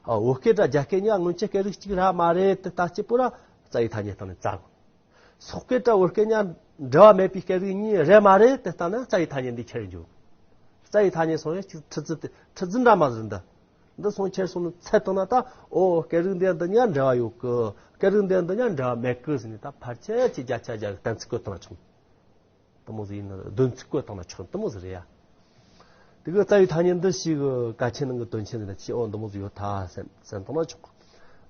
ཨ། བོད་སྐད་ར་རྒྱ་སྐད་གཉིས་སྔོན་ཆད་སྐད་རིགས་གཅིག་ར་མ་རེད་དེ་ལྟ་སྐྱིད་པོ་ར་རྩ་བའི་ཐ་སྙད་སྟེང་ནས་རྩ་དགོས། སོག་སྐད་ར་བོད་སྐད་གཉིས་འབྲེལ་བ་མེད་པའི་སྐད་རིགས་གཉིས་རེད་མ་རེད་དེ་ལྟ་ན་རྩ་བའི་ཐ་སྙད་འདི་ཁྱེར་འཇུག། རྩ་བའི་ཐ་སྙད་སོང་ཡང་ཅིག་ཁྲི་ཙི་ཁྲི་ཙི་འདྲ་མ་ཟིག་འདི། འདི་སོང་ཁྱེར་སོང་ནི་ཚད་བཏང་ན་ད་ཨོ་སྐད་རིགས་འདི་འདི་གཉིས་འབྲེལ་བ་ཡོད་གི། སྐད་རིགས་འདི་འདི་གཉིས་འབྲེལ་བ་མེད་གི་ཟེར་ནས་ད་ཕལ་ཆེར་གྱི་བརྒྱ་ཆ་བརྒྱ་གི་གཏན་ཚིགས་བཀོད་བཏང་ན་ཆོག། དེ་མོ་ཟིག་ཡིན་ན་བདེན་ཚིག་བཀོད་བཏང་ན་ཆོག། དེ་མོ་ཟིག་རེད་ཡ། དེ་གི་རྩ་བའི་ཐ་སྙད་འདི་ཞིག་གི་གལ་ཆེན་ནང་གི་དོན་ཆེན་ཟིག་ན་ཅི་ཨོ་འདི་མོ་ཟིག་ཡོད་ཐལ་སེམས་སེམས་བཏང་ན་ཆོག།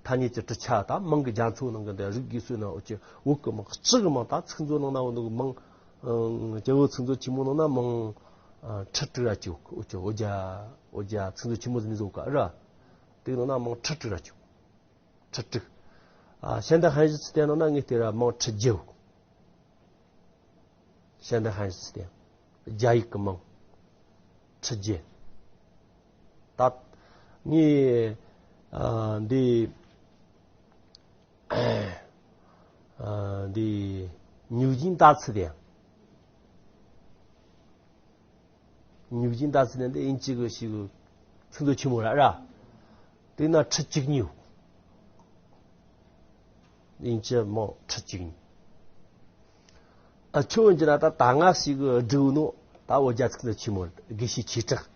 ཐ་སྙད་ཀྱི་གྲུབ་ཆ་དང་མིང་གི་རྒྱ་མཚོ་ནང་གི་འདི་རིགས་དགོས་སུ་ན་འུ་ཅི་བོད་གི་མིང་སྤྱི་གི་མིང་ད་ཚིག་མཛོད་ནང་ན་འོ་འདུག་མིང་། སྐྱེ་བོ་ཚིག་མཛོད་ཆེན་མོ་ནང་ན་མིང་ཁྲི་དྲུག་ར་ཅིག་ཡོད་གི། འུ་ཅི་འོ་རྒྱ་འོ་རྒྱ་ཚིག་མཛོད་ཆེན་མོ་ཟིག་ནས་བཟོ་གི་ར། དེ་ནང་ན་མིང་ཁྲི་དྲུག་ར་ཅིག་ཡོད། ཁྲི་དྲུག། ཨ། 现代汉语词典 ནང་ན་ངས་བལྟས་ར་མིང་ཁྲི་བརྒྱད་ཡོད་གི། 现代汉语词典། རྒྱ་ཡིག་གི་མིང་། ཁྲི་བརྒྱད། ད་ངས་ཨ་འདི་ཨ་འདི་ཉུག་ཅིང་ད་ཚི་དེ། ཉུག་ཅིང་ད་ཚི་དེ་འདི་ཨིན་ཅི་གི་ཞིག་ཚིག་མཛོད་ཆེན་མོ་ར་ར། དེ་ན་ཁྲི་གཅིག་ཉུག་ཨིན་ཅི་མོ་ཁྲི་གཅིག་ཉུག་ཨ་ཁྱོད་འདི་ན་ད་ད་ང་ཞིག་སྒྲིག་ནོ། ད་འོ་རྒྱ་ཚིག་མཛོད་ཆེན་མོ་དགེ་བཤེས་ཆོས་གྲགས།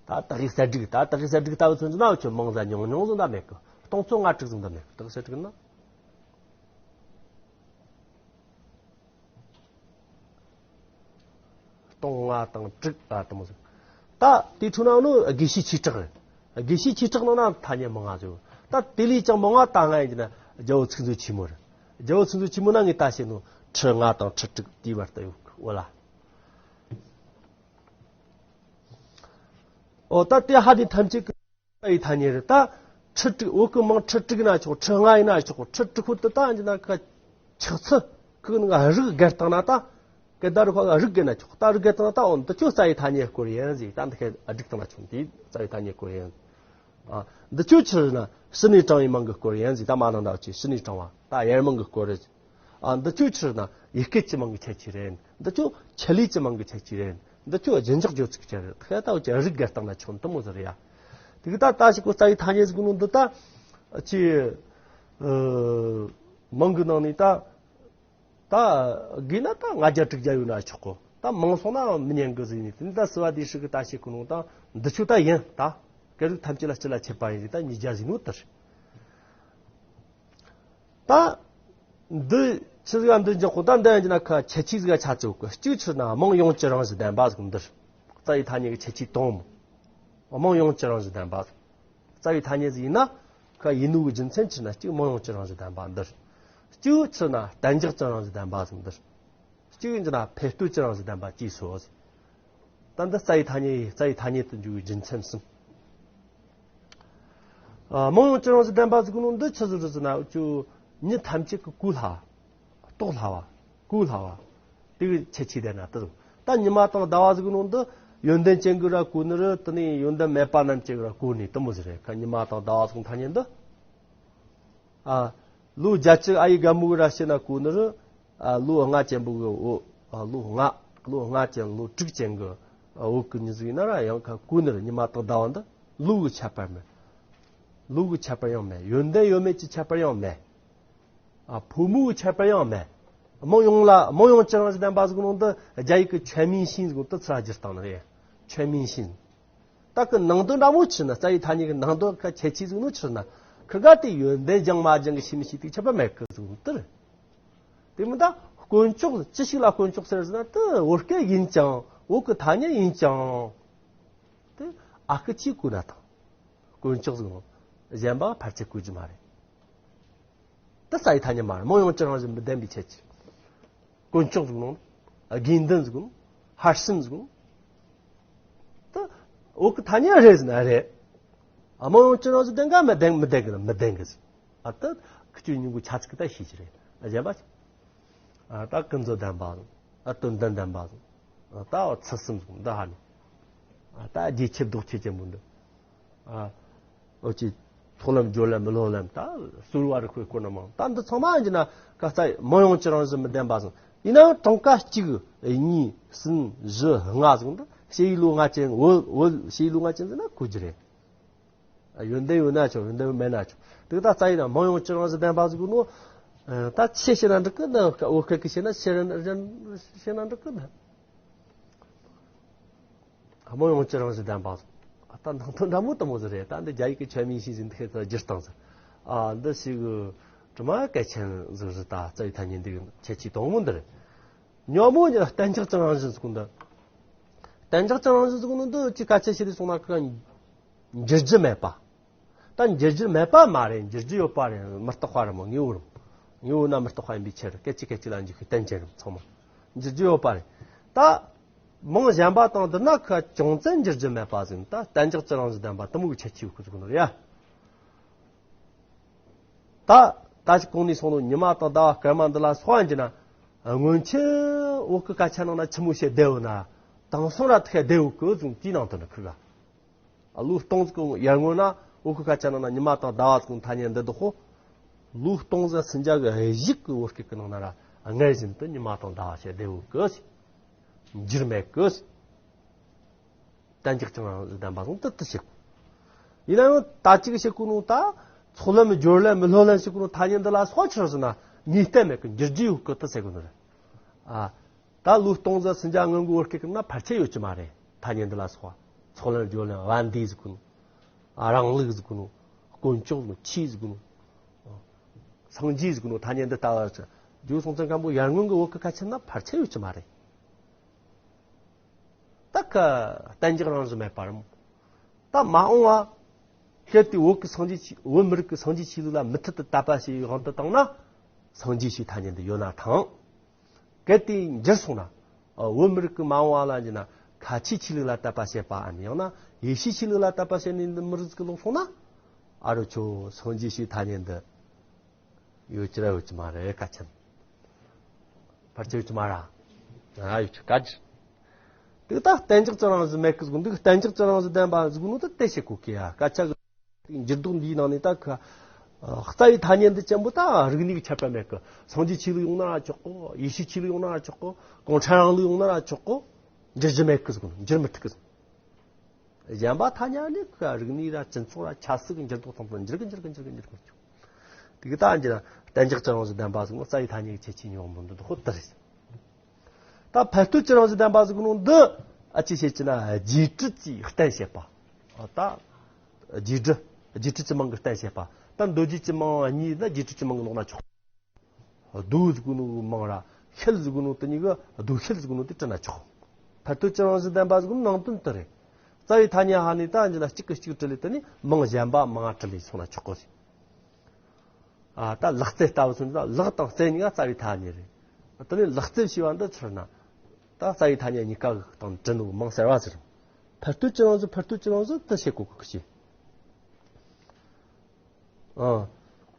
ད་ད་གི་གསར་སྒྲིག་ད་ད་གི་གསར་སྒྲིག་ལྟ་བུ་ཚོ་འདི་ན་ཁྱོད་མང་ཟ་ཉུང་ཉུང་ཟོ་ད་མེད་གི་སྟོང་ཚོ་ལྔ་དྲུག་ཟོ་ད་མེད་གི་ད་གི་གསར་སྒྲིག་ན། སྟོང་ལྔ་དང་དྲུག་ད་དུ་མོ་ཟིག་ད་དེ་ཐུ་ན་ནོ་དགེ་བཤེས་ཆོས་གྲགས་རེད། དགེ་བཤེས་ཆོས་གྲགས་ནང་ན་ཐ་སྙད་མང་ང་ཟིག་ད་དེ་ལས་ཀྱང་མང་ང་ད་ང་ཡིན་གྱི་ན་རྒྱལ་པོ་ཚིག་མཛོད་ཆེན་མོ་རེད། རྒྱལ་པོ་ཚིག་མཛོད་ཆེན་མོ་ན་ངས་ད་བཤད་ནོ་ཁྲི་ལྔ་དང་ཁྲི་དྲུག་དེའི་བར་དུ་ཡོད་གི་འོ་ལ། ཨོ་ད་དེ་ཧ་དེ་ཐམས་ཅད་ཀྱི་རྩ་བའི་ཐ་སྙད་རེད། ད་ཁྲི་དྲུག་བོད་ཀྱི་མིང་ཁྲི་དྲུག་ན་ཆོག་ཁྲི་ལྔ་ཡིན་ན་ཆོག་ཁྲི་དྲུག་ཁོ་དེ་ད་འདི་ན་ཁ་ཆགས་ཚུལ་ཁོ་ནི་རིགས་བརྒལ་བཏང་ན་ད་སྐད་བརྡ་རུ་ཁ་རིགས་བརྒལ་ན་ཆོག་ད་རིགས་བརྒལ་བཏང་ན་ད་འོ་འདི་ཆོ་རྩ་བའི་ཐ་སྙད་སྐོར་ཡིན་ཟིག་ད་འདི་ཁ་སྒྲིག་བཏང་ན་ཆོག་འདི་རྩ་བའི་ཐ་སྙད་སྐོར་ཡིན། ཨ་འདི་ཆོ་ཕྱིར་ན་ཕྱི་ནས་དྲངས་པའི་མིང་གི་སྐོར་ཡིན་ཟིག་ད་མ་ནང་ད་ཆོ་ཕྱི་ནས་དྲངས་པ་ད་ཡར་མིང་གི་སྐོར་རེད། ཨ་འདི་ཆོ་ཕྱིར་ན་ཡུལ་སྐད་ཀྱི་མིང་གི་ཁྱད་ཆོས་རེད། འདི་ཆོ་ཆེད་ལས་ཀྱི་མིང་གི་ཁྱད་ཆོས་རེད། འདི་ཆོ་རྒྱུན་འཇོག་བརྗོད་ཚིག་ཅན་རེད། ཁ་ད་བོ་ཅན་རིགས་བརྒལ་བཏང་ན་ཆོག་འདི་མོ་ཟེར་ཡ། དེ་གི་ད་ད་ཞིག་གོ་རྩ་བའི་ཐ་སྙད་ཟིག་ནོ་འདི་ད་ཅི་ཨ་མིང་གི་ནང་ནས་ད་ད་དགོས་ན་ད་ལྔ་བརྒྱ་དྲུག་བརྒྱ་ཡོད་ན་ཆོག་གོ་ད་མང་སོང་ན་མི་ཉན་གི་ཟིག་ནས་དེ་ནི་ད་སི་བ་དེ་ཧྲི་གི་ད་ཞིག་གོ་ནོ་ད་འདི་ཆོ་ད་ཡིན་ད་སྐད་རིགས་ཐམས་ཅད་ལ་སྤྱི་ལ་ཁྱབ་པ་ཡིན་ཟིག་ད་ཉིས་བརྒྱ་ཟིག་ནོ་ད་རེད། ད་འདི་ཆི་ཟིག་ག་འདི་འཇོག་གོ་ད་འདི་ཡང་ན་ཁ་ཁྱད་ཆོས་ཟིག་ག་ཆ་ཚིག་གི་གཅིག་ཕྱིར་ན་མིང་ཡོངས་ཀྱི་རང་བཞིན་ལྡན་པ་ཟིག་འདིར། རྩ་བའི་ཐ་སྙད་ཀྱི་ཁྱད་ཆོས་དང་མོ། མིང་ཡོངས་ཀྱི་རང་བཞིན་ལྡན་པ་ཟིག་རྩ་བའི་ཐ་སྙད་ཟིག་ཡིན་ན་ཁ་ཡིན་ནོ་གི་རྒྱུ་མཚན་ཕྱིར་ན་གཅིག་མིང་ཡོངས་ཀྱི་རང་བཞིན་ལྡན་པ་འདིར། གཅིག་ཕྱིར་ན་གཏན་འཇགས་ཀྱི་རང་བཞིན་ལྡན་པ་ཟིག་འདིར། གཅིག་ཡིན་གྱི་ན་ཕེ་སྟོད་ཀྱི་རང་བཞིན་ལྡན་པ་གཅིག་སོ། ད་འདི་རྩ་བའི་ཐ་སྙད་རྩ་བའི་ཐ་སྙད་དུ་འཇུག་པའི་རྒྱུ་མཚན་གསུམ། ཨ་མིང་ཡོངས་ཀྱི་རང་བཞིན་ལྡན་པ་ཟིག་ནོ་འདི་ཆི་ཟིག་རེད་ཟེར་ན་ཅུ་མྱི་ཐམས་ཅད་ཀྱི་གོ་སླ་བ། རྟོགས་སླ་བ། གོ་སླ་བ། དེ་གི་ཁྱད་ཆོས་ལྡན་ན་དེ་ཟིག་ད་ཉི་མ་དང་ཟླ་བ་ཟིག་ནོ་འདི་ཡོན་ཏན་ཅན་གི་ར་གོ་ནི་རེད། དེ་ནས་ཡོན་ཏན་མེད་པ་རྣམས་ཀྱི་ར་གོ་ནི་དེ་མོ་ཟིག་རེད། ཁ་ཉི་མ་དང་ཟླ་བ་ཟིག་ཐ་སྙད་འདི། ཨ། ལོ་བརྒྱད་ཅུ་ཨ་ཡི་རྒན་མོ་གི་ར་བཤད་ན་གོ་ནི་རེད། ཨ། ལོ་ལྔ་ཅན་པོ་གི་འོ། ཨ། ལོ་ལྔ། ལོ་ལྔ་ཅན་ལོ་དྲུག་ཅན་གི་འོ་གི་མྱི་ཟིག་ཡིན་ན་ར་ཡང་ཁ་གོ་ནི་རེད། ཉི་མ་དང་ཟླ་བ་འདི་ལོ་གི་ཁྱད་པར་མེད། ལོ་གི་ཁྱད་པར་ཡང་མེད། ཡོན་ཏན་ཡོད་མེད་ཀྱི་ཁྱད་པར་ཡང་མེད། ཨ། ཕོ་མོ་གི་ཁྱད་པར་ཡང་མེད། མིང་ཡོངས་ལ་མིང་ཡོངས་ཀྱི་རང་བཞིན་ལྡན་པ་ཟིག་ནང་དུ་རྒྱ་ཡིག་གི་全明星ཟེར་གོ་དུ་ཚུར་བསྒྱུར་བཏང་ནི་རེད།全明星། ད་གི་ནང་དོན་འདྲ་མོ་ཕྱིར་ན་རྩ་བའི་ཐ་སྙད་ཀྱི་ནང་དོན་ཁ་ཁྱད་ཆོས་ཟིག་ནོ་ཕྱིར་ན་ཁི་ག་དེ་ཡོན་ཏན་སྦྱང་མ་སྦྱང་གི་ཤེས་མི་ཤེས་དེ་ཁྱད་པར་མེད་གི་ཟིག་དེར། དེ་མི་ད་དཀོན་མཆོག་ཅི་ཞིག་ལ་དཀོན་མཆོག་ཟེར་ཟེར་ན་དེ་བོད་སྐད་ཡིན་ཅང་བོད་ཀྱི་ཐ་སྙད་ཡིན་ཅང་དེ་ཨ་ཁུ་ཆི་གོ་ན་དང་དཀོན་མཆོག་ཟིག་ནོ་གཞན་པ་ཕལ་ཆེར་གོ་རྒྱུ་མ་རེད། དེ་རྩ་བའི་ཐ་སྙད་མ་རེད། མིང་ཡོངས་ཀྱི་རང་བཞིན་མི་ལྡན་པའི་ཁྱད་ཆོས། དཀོན་མཆོག་ཟིག་ནོ། དགེ་འདུན་ཟིག་ནོ། ཧར་སེམས་ཟིག་ནོ། ད་འོ་གི་ཐ་སྙད་རེད་ཟེར་ན་རེད། ཨ་མིང་ཡོངས་ཀྱི་རང་བཞིན་ལྡན་ག་མི་ལྡན་མི་ལྡན་གི་མི་ལྡན་གི་ཟེར། ཨ་ད་ཁི་ཆོས་ཉིན་གུ་ཆ་ཚིག་གི་ད་ཤེས་ཀྱི་རེད། ཨ་གཞན་པ་ཨ་ད་ཀུན་རྫོབ་ལྡན་པ་ཟིག་ཨ་དོན་ལྡན་ལྡན་པ་ཟིག་ཨ་ད་འོ་ཚུལ་གསུམ་ཟིག་འདི་ཧ་ནི། ཨ་ད་རྒྱས་ཁྱབ་ལྡོག་ཁྱབ་ཅན་པོ་འདི། ཨ། འོ་ཅི། ཐོག་ལམ་སྦྱོར་ལམ་བློ་ལམ་ད་གསོལ་བ་རིགས་པའི་སྐོར་ན་མང་ད་འདི་ཚང་མ་ཡིན་གྱི་ན་ཁ་རྩ་མིང་ཡོངས་ཀྱི་རང་བཞིན་མི་ལྡན་པ་ཟིག་ཡིན་ནའང་གྲངས་ཀ་གཅིག་གཉིས་གསུམ་བཞི་ལྔ་ཟིག་འདི་ཕྱི་ཡི་ལོ་ལྔ་ཅན་བོད་བོད་ཕྱི་ཡི་ལོ་ལྔ་ཅན་ཟེར་ན་གོ་རྒྱུ་རེད། ཡོན་ཏན་ཡོད་ན་ཆོག་ཡོན་ཏན་མེད་ན་ཆོག་དེ་ད་རྩ་ཡིན་ན་མིང་ཡོངས་ཀྱི་རང་བཞིན་ལྡན་པ་ཟིག་ནོ། ད་ཆེ་ཤེས་ན་འགྲིག་གི་ན་བོད་སྐད་ཀྱི་ཤེས་ན་ཤེས་ན་འགྲིག་གི་ན། མིང་ཡོངས་ཀྱི་རང་བཞིན་ལྡན་པ། ད་ནང་དོན་འདྲ་མོ་དུ་མོ་ཟིག་རེད། ད་འདི་རྒྱ་ཡིག་གི་全明星ཟིག་འདི་ཁེ་ད་བསྒྱུར་བཏང་ཟིག་ཨ་འདི་ཞིག་གི་དྲི་མ་གལ་ཆེན་ཟིག་རེད། ད་རྩ་བའི་ཐ་སྙད་འདི་ཁྱད་ཆོས་དང་མོ་འདི་རེད། ཉོ་མོ་ཉི་གཏན་འཇགས་ཀྱི་རང་བཞིན་ཟིག་འདི། གཏན་འཇགས་ཀྱི་རང་བཞིན་ཟིག་ནི་འདི་ཅི་གལ་ཆེ་ཤེས་རེད་སོང་ན་ཁ་འགྱུར་རྒྱུ་མེད་པ། ད་འགྱུར་རྒྱུ་མེད་པ་མ་རེད། འགྱུར་རྒྱུ་ཡོད་པ་རེད། མི་རྟག་པ་རེད་མོ། དངོས་པོ་རེད། དངོས་པོ་ན་མི་རྟག་པ་ཡིན་པའི་ཕྱིར་སྐད་ཅིག་སྐད་ཅིག་ལ་འགྱུར་ཁུལ་བསྟན་ཅན་རེད་ཚང་མ། འགྱུར་རྒྱུ་ཡོད་པ་རེད། ད་མིང་གཞན་པ་དང་བསྡུར་ན་ཁ་ཅུང་ཙམ་འགྱུར་རྒྱུ་མེད་པ་ཟིག་ད་གཏན་འཇགས་ཀྱི་རང་བཞིན་ལྡན་པ་དུ་མོ་གི་ཁྱད་ཆོས་ཡོད་ཁུལ་ཟིག་ནོ་རེད་ཡ། ད་ད་ཅི་གོང་ནས་སོང་ནོ་ཉི་མ་དང་ཟླ་བ་སྐར་མ་འདི་ལ་སོགས་ཡིན་གྱི་ན་སྔོན་ཆད་བོད་ཀྱི་སྐད་ཆ་ནང་ན་ཆི་མོ་བཤད་བསྡད་ཡོད་ན། དེང་སང་ར་ཐེ་བདེ་བོ་གི་ཟུང་དེའི་ནང་དུ་ནི་ཁུར་ར། ལོ་སྟོང་ཟིག་གི་ཡར་སྔོན་ན་འོ་གི་སྐད་ཆ་ནང་ན་ཉི་མ་དང་ཟླ་བ་ཟིག་གི་ཐ་སྙད་འདི་འདུག་ཧོ། ལོ་སྟོང་ཟིག་སུམ་བརྒྱ་གི་གཞུག་གི་བོད་སྐད་ཀྱི་ནང་ན་ར་སྔར་བཞིན་དུ་ཉི་མ་དང་ཟླ་བ་ཞེས་བདེ་བོ་གི་ཟིག་འགྱུར་མེད་གི་ཟིག་གཏན་འཇགས་ཀྱང་རང་བཞིན་ལྡན་པ་ཟུང་དུ་དུ་བྱེད། ཡིན་ན་ཡང་ད་ཅིག་བྱེད་གོ་ནོ་ད་ཚོགས་ལམ་སྦྱོར་ལམ་མི་སློབ་ལམ་བྱེད་གོ་ནོ་ཐ་སྙད་འདི་ལ་སོགས་ཆི་རང་ཟེར་ན་ངེས་གཏན་མེད་གི་འགྱུར་རྒྱུ་ཡོད་གི་དུ་ཟེར་གོ་ནོ་རེད། ཨ། ད་ལོ་སྟོང་ཟིག་སུམ་བརྒྱ་སྔོན་གི་བོད་སྐད་ཀྱི་ནང་ན་ཕལ་ཆེར་ཡོད་ཀྱི་མ་རེད། ཐ་སྙད་འདི་ལ་སོགས་ཚོགས་ལམ་སྦྱོར་ལམ་བན་དེ་ཟེར་གོ་ནོ། ཨ། རང་ལུགས་ཟེར་གོ་ནོ། དཀོན་མཆོག་ཟེར་གོ་ནོ། ཆོས་ཟེར་གོ་ནོ། སངས་རྒྱས་ཟེར་གོ་ནོ་ཐ་སྙད་འདི་ལྟ་བ་ཅི། ཇོ་སྲོང་བཙན་སྒམ་པོ་ཡར་སྔོན་གི་བོད་སྐད་སྐད་ཆ་ན་ཕལ་ཆེར་ཡོད་ཀྱི་མ་རེད། ད་ཁ་གཏན་འཇགས་རང་བཞིན་མེད་པར། ད་མ་འོངས་པ། གལ་ཏེ་བོད་ཀྱི་སངས་རྒྱས་ཆོས། བོད་མི་རིགས་ཀྱི་སངས་རྒྱས་ཆོས་ལུགས་ལ་མུ་མཐུད་དུ་དད་པ་བྱེད་པའི་དབང་དུ་བཏང་ན། སངས་རྒྱས་ཞེས་ཐ་སྙད་འདི་ཡོད་ན་ཐང་། གལ་ཏེ་འགྱུར་སོང་ན། བོད་མི་རིགས་ཀྱི་མ་འོངས་པ་ལ་འགྱུར་ན་ཁ་ཆེའི་ཆོས་ལུགས་ལ་དད་པ་བྱེད་པའམ་ཡང་ན་ཡེ་ཤུའི་ཆོས་ལུགས་ལ་དད་པ་བྱེད་ནི་འདི་མི་རིགས་ཀྱི་ལོག་སོང་ན། ཨ་རོ་ཁྱོད་སངས་རྒྱས་ཞེས་ཐ་སྙད་འདི། ཡོད་ཀྱི་ར་ཡོད་ཀྱི་མ་རེད་སྐད་ཆ་ནི། ཕལ་ཆེར་ཡོད་ཀྱི་མ་ར། ཨ་ཡོད་ཀྱི་སྐད་ཆ། དེ་ད་གཏན་འཇགས་ཀྱི་རང་བཞིན་མེད་ཀི་ཟིག་འདུག་གཏན་འཇགས་ཀྱི་རང་བཞིན་ལྡན་པ་ཟིག་ནོ་ད་དེ་བྱེད་གོ་ཀི་ཡ་སྐད་ཆ་གི། འགྱུར་ལྡོག་འདིའི་ནང་ནས་ད་ཁ། རྩ་བའི་ཐ་སྙད་འདི་ཅན་པོ་ད་རིག་གནས་ཀྱི་ཁྱད་པར་མེད་ཀི། སངས་རྒྱས་ཆོས་ལུགས་ཡོང་ན་ར་ཆོག་གོ། ཡེ་ཤུའི་ཆོས་ལུགས་ཡོང་ན་ར་ཆོག་གོ། གུང་ཁྲན་རིང་ལུགས་ཡོང་ན་ར་ཆོག་གོ། འགྱུར་རྒྱུ་མེད་ཀི་ཟིག་ནོ། འགྱུར་མི་ཐུབ་ཀི་ཟིག་གཞན་པ་ཐ་སྙད་ནི་ཁོའི་རིག་གནས་ར་སྤྱི་ཚོགས་ར་ཆབ་སྲིད་ཀྱི་འགྱུར་ལྡོག་དང་པོ་འགྱུར་གི་འགྱུར་གི་འགྱུར་གི་འགྱུར་གི་འགྱུར། དེ་གི་ད་འགྱུར་གཏན་འཇགས་ཀྱི་རང་བཞིན་ལྡན་པ་ཟིག་ནོ་རྩ་བའི་ཐ་སྙད་ཀྱི་ཁྱད་ཆོས་གཉིས་པོ་འདི་འདི་ཧོ་ལྟར་རེད། ད་ཕན་སྟོབས་ཀྱི་རང་བཞིན་ལྡན་པ་ཟིག་ནོ་འདི་ཨ་ཅི་བྱེད་ཀྱི་ན་རྗེས་སྒྲུབ་ཀྱིས་གཏན་བྱེད་པ། ཨ་ད་རྗེས་སྒྲུབ་རྗེས་སྒྲུབ་ཀྱི་མིང་གིས་གཏན་བྱེད་པ། ད་མདོ་རྒྱུད་ཀྱི་མིང་གཉིས་ན་རྗེས་སྒྲུབ་ཀྱི་མིང་གིས་ལོག་ན་ཆོག་རྡོ་ཟེར་གོ་ནོ་མིང་ར་ཤེལ་ཟེར་གོ་ནོ་དེ་གཉིས་ཀ་རྡོ་ཤེལ་ཟེར་གོ་ནོ་དེ་བྲི་ན་ཆོག་ཕན་སྟོབས་ཀྱི་རང་བཞིན་ལྡན་པ་ཟེར་གོ་ནོ་ནང་དོན་དེ་རེད། རྩ་བའི་ཐ་སྙད་ཧ་ནི་ད་འདི་ལ་གཅིག་གིས་གཅིག་བྲི་ལེ་དེ་ནི་མིང་གཞན་པ་མང་བྲི་ལེ་སོང་ན་ཆོག་གོ་ཟེར། ཨ་ད་ལག་རྩལ་ལྟ་བུ་སོང་ན་ལག་དང་རྩལ་གཉིས་ཀ་རྩ་བའི་ཐ་སྙད་རེད། དེ་ནི་ལག་རྩལ་ཞེས་པ་འདི་ཕྱིར་ན། ད་རྩ་བའི་ཐ་སྙད་གཉིས་ཀ་གི་སྟེང་བྲི་ནོ་མིང་གསར་བ་ཟེར། ཕན་སྟོབས་ཀྱི་རང་བཞིན་ཕན་སྟོབས་ཀྱི་རང་བཞིན་དེ་བྱེད་གོ་གི་ཁུ་ཆེ། ཨང་།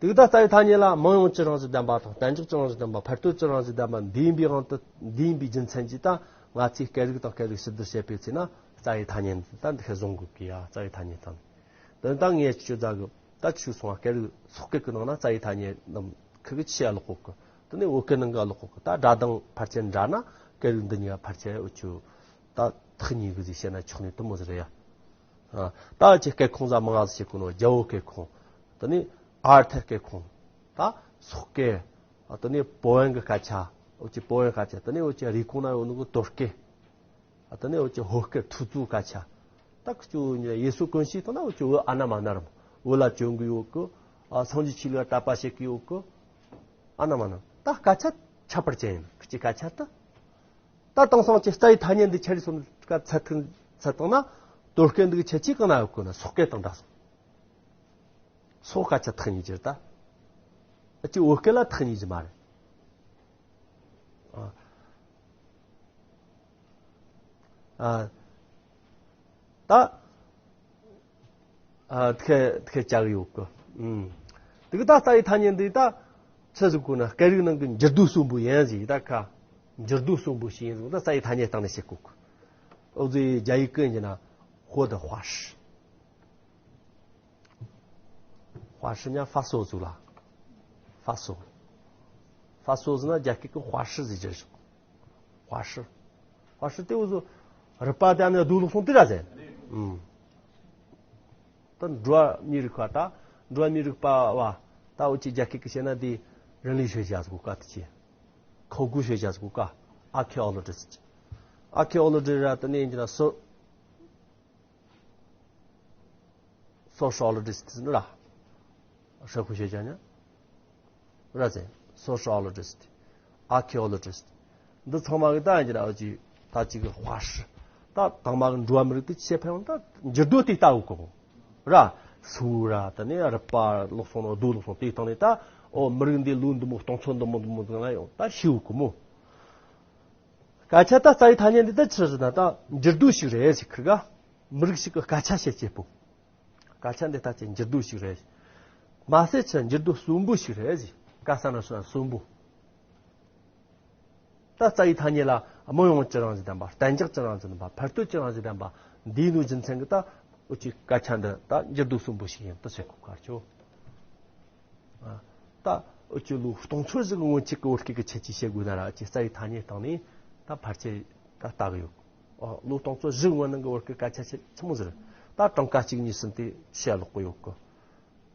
དེ་ད་རྩ་བའི་ཐ་སྙད་ལ་མིང་ཡོངས་ཀྱི་རང་བཞིན་ལྡན་པ་དང་གཏན་འཇགས་ཀྱི་རང་བཞིན་ལྡན་པ་ཕན་སྟོབས་ཀྱི་རང་བཞིན་ལྡན་པ་འདི་ཡིན་པའི་དབང་དུ་འདི་ཡིན་པའི་རྒྱུ་མཚན་གྱིས་ད་ང་ཚོས་སྐད་རིགས་དང་སྐད་རིགས་ཕྱིར་བསྡུར་བྱེད་པའི་ཚེ་ན་རྩ་བའི་ཐ་སྙད་འདི་ད་འདི་ཤེས་བཟུང་དགོས་ཀྱི་ཡ་རྩ་བའི་ཐ་སྙད་དང་། དེ་ད་ངས་ཁྱོད་ཚོ་གི་ད་ཆུ་སོང་བ་སྐད་རིགས་སོག་སྐད་ཀྱི་ནང་ན་རྩ་བའི་ཐ་སྙད་རྣམས་ཁུ་གི་ཆེ་ཡ་ལོག་གོ་གི། དེ་ནས་བོད་སྐད་ནང་ག་ལོག་གོ་གི། ད་སྒྲ་གདངས་ཕལ་ཆེར་འདྲ་ན་སྐད་རིགས་འདི་གཉིས་ཀ་ཕལ་ཆེར་འུ་ཆོ་ད་ཐག་ཉེ་གི་ཟིག་བཤད་ན་ཆོག་ནི་དུ་མོ་ཟིག་རེད་ཡ། ཨ། ད་ཅི་སྐད་ཁོངས་ཟ་མང་ང་ཟིག་བྱེད་གོ་ནོ། རྒྱལ་པོ་སྐད་ཁོངས། དེ་ནས་ཨར་ཐེ་སྐད་ཁོངས། ད་སོག་སྐད། ཨ། དེ་ནས་པོ་ཨན་གི་སྐད་ཆ། འུ་ཅི་པོ་ཨན་སྐད་ཆ། དེ་ནས་འུ་ཅི་རི་ཁོངས་ན་ཡོད་ནོ་གི་དོ་སྐད། ཨ། དེ་ནས་འུ་ཅི་ཧོ་སྐད་ཐུ་ཙུ་སྐད་ཆ། ད་ཁི་ཆོ་ཡེ་སུ་དཀོན་ཤེས་དང་ན་འུ་ཅི་འུ་ཨ་ན་མ་ན་རམ། འུ་ལ་བཅོན་གི་ཡོད་གི། ཨ། སངས་རྒྱས་ཆོས་ལ་དད་པ་བྱེད་གི་ཡོད་གི། ཨ་ན་མ་ན། ད་སྐད་ཆ་ཁྱད་པར་ཅན་ཡིན། ཁི་ཆོའི་སྐད་ཆ་ད། ད་དེང་སང་ཅི་རྩ་བའི་ཐ་སྙད་འདི་ཆ་རེ་སོང་ཀ་ཚད་ཐུང་ཚད་བཏང་ན། དོ་སྐད་འདི་གི་ཁྱད་ཆོས་གང་ན་ཡོད་གོ་ན་སོག་སྐད་དང་འདྲ་སོང་། སོག་སྐད་ཆ་ཐག་ཉེ་གྱུར་ད། ཨ་ཅི་བོད་སྐད་ལ་ཐག་ཉེ་གྱི་མ་རེད། ཨ། ཨ། ད། ཨ། དེ་དེ་བྱ་གི་ཡོད་གི། ཨུམ། དེ་གི་ད་རྩ་བའི་ཐ་སྙད་འདི་ད་ཆི་ཟིག་གོ་ན་སྐད་རིགས་ནང་གི་འགྱུར་རྡོ་གསོན་པོ་ཡིན་ཟིག་ད་ཁ། འགྱུར་རྡོ་གསོན་པོ་ཞིག་ཡིན་ཟིག་ད་རྩ་བའི་ཐ་སྙད་སྟེང་ནས་བཤད་གོ་གི། འུ་ཚོའི་རྒྱ་ཡིག་གི་ཡིན་ན་ཧོ་ད་ཧྭ་ཧྲི། ཧྭ་ཧྲི་ཉ་ཧྥ་སོ་ཟུག་ལ། ཧྥ་སོ། ཧྥ་སོ་ཟེར་ན་རྒྱ་སྐད་ཀྱི་ཧྭ་ཧྲི་ཟེར་རྒྱུ་རེད། ཧྭ་ཧྲི། ཧྭ་ཧྲི་དེ་འུ་ཚོ་རུ་པ་དེ་ནས་རྡོ་ལོག་སོང་དེ་ར་ཟེར། ཨུམ། ད་འགྲོ་བ་མིའི་རིག་པ་ད། འགྲོ་བ་མིའི་རིག་པ་བ། ད་འུ་ཅི་རྒྱ་སྐད་ཀྱི་བཤད་ན་དེ་རིན་ལུགས་ཤོད་བྱ་ཟེར་གོ་ཀ་དེ་ཅི།考古学家ཟེར་གོ་ཀ་ཨ་ཁེ་ཨོ་ལོ་ཇི་སི་ཊི། ཨ་ཁེ་ཨོ་ལོ་ཇི་ར་དེ་ནས་ཡིན་གྱི་ན་སོ། Sociologist ནི་ར།社会学家ཉ། ར་ཟེར། Sociologist། Archaeologist། འདི་ཚང་མ་གི་ད་ཡིན་གྱི་ར་འུ་ཅི་ད་ཅིག་གི་ཧྭ་ཧྲི། ད་དང་མ་གི་འགྲོ་བ་མི་རིགས་དེ་ཆེ་ཕན་ཡོང་ད་འགྱུར་རྡོ་དེ་ལྟ་བུ་གོ །ར། སུ་ར་དེ་ནས་རུ་པ་ལོག་སོང་ནོ་རྡོ་ལོག་སོང་དེའི་སྟེང་ནས་ད་ཨོ་མི་རིགས་འདི་ལོ་འདི་མོ་སྟོང་ཚོ་འདི་མོ་འདི་མོ་འདི་ལ་ཡོང་ད་ཤི་བུ་གོ་མོ། སྐད་ཆ་ད་རྩ་བའི་ཐ་སྙད་འདི་ད་ཆི་ཟེར་ན་ད་འགྱུར་རྡོ་ཞིག་རེད་ཟེར་ཁི་ག་མི་རིགས་ཤིག་གི་སྐད་ཆ་བཤད་བྱེད་པོ། སྐད་ཆ་འདི་ལྟ་ཅི་འགྱུར་རྡོ་ཞིག་རེད། མ་ཟད་ཆི་འགྱུར་རྡོ་གསོན་པོ་ཞིག་རེད་ཟེར། སྐད་ས་ན་སོ་ན་གསོན་པོ། ད་རྩ་བའི་ཐ་སྙད་ལ་ སྨོན་ཡོང་གི་རང་བཞིན་ལྡན་པ། གཏན་འཇགས་ཀྱི་རང་བཞིན་ལྡན་པ། ཕར་ལྟོས་ཀྱི་རང་བཞིན་ལྡན་པ། འདིའི་ནུས་རྒྱུ་མཚན་གྱིས་ད་འུ་ཅག་སྐད་ཆ་འདི་ད་འགྱུར་ལྡོག་གསུམ་པོ་ཞིག་ཡིན་དུ་བྱེད་དགོས་ཁར་ཆོ། ད་འུ་ཅག་ལོ་སྟོང་ཚོ་ཞིག་སྔོན་ཆད་ཀྱི་བོད་སྐད་ཀྱི་ཁྱད་ཆོས་བཤད་དགོས་ན་ར། འུ་ཅག་རྩ་བའི་ཐ་སྙད་སྟེང་ནས་ད་ཕལ་ཆེར་ད་ལྟ་གི་ཡོད། ཨོ། ལོ་སྟོང་ཚོ་བཞི་སྔོན་ནང་གི་བོད་སྐད་སྐད་ཆ་ཆེ་ཆི་མོ་ཟེར། ད་གྲངས་ཀ་གཅིག་གཉིས་གསུམ་དེ་ཆི་ལོག་གི་ཡོད་གི།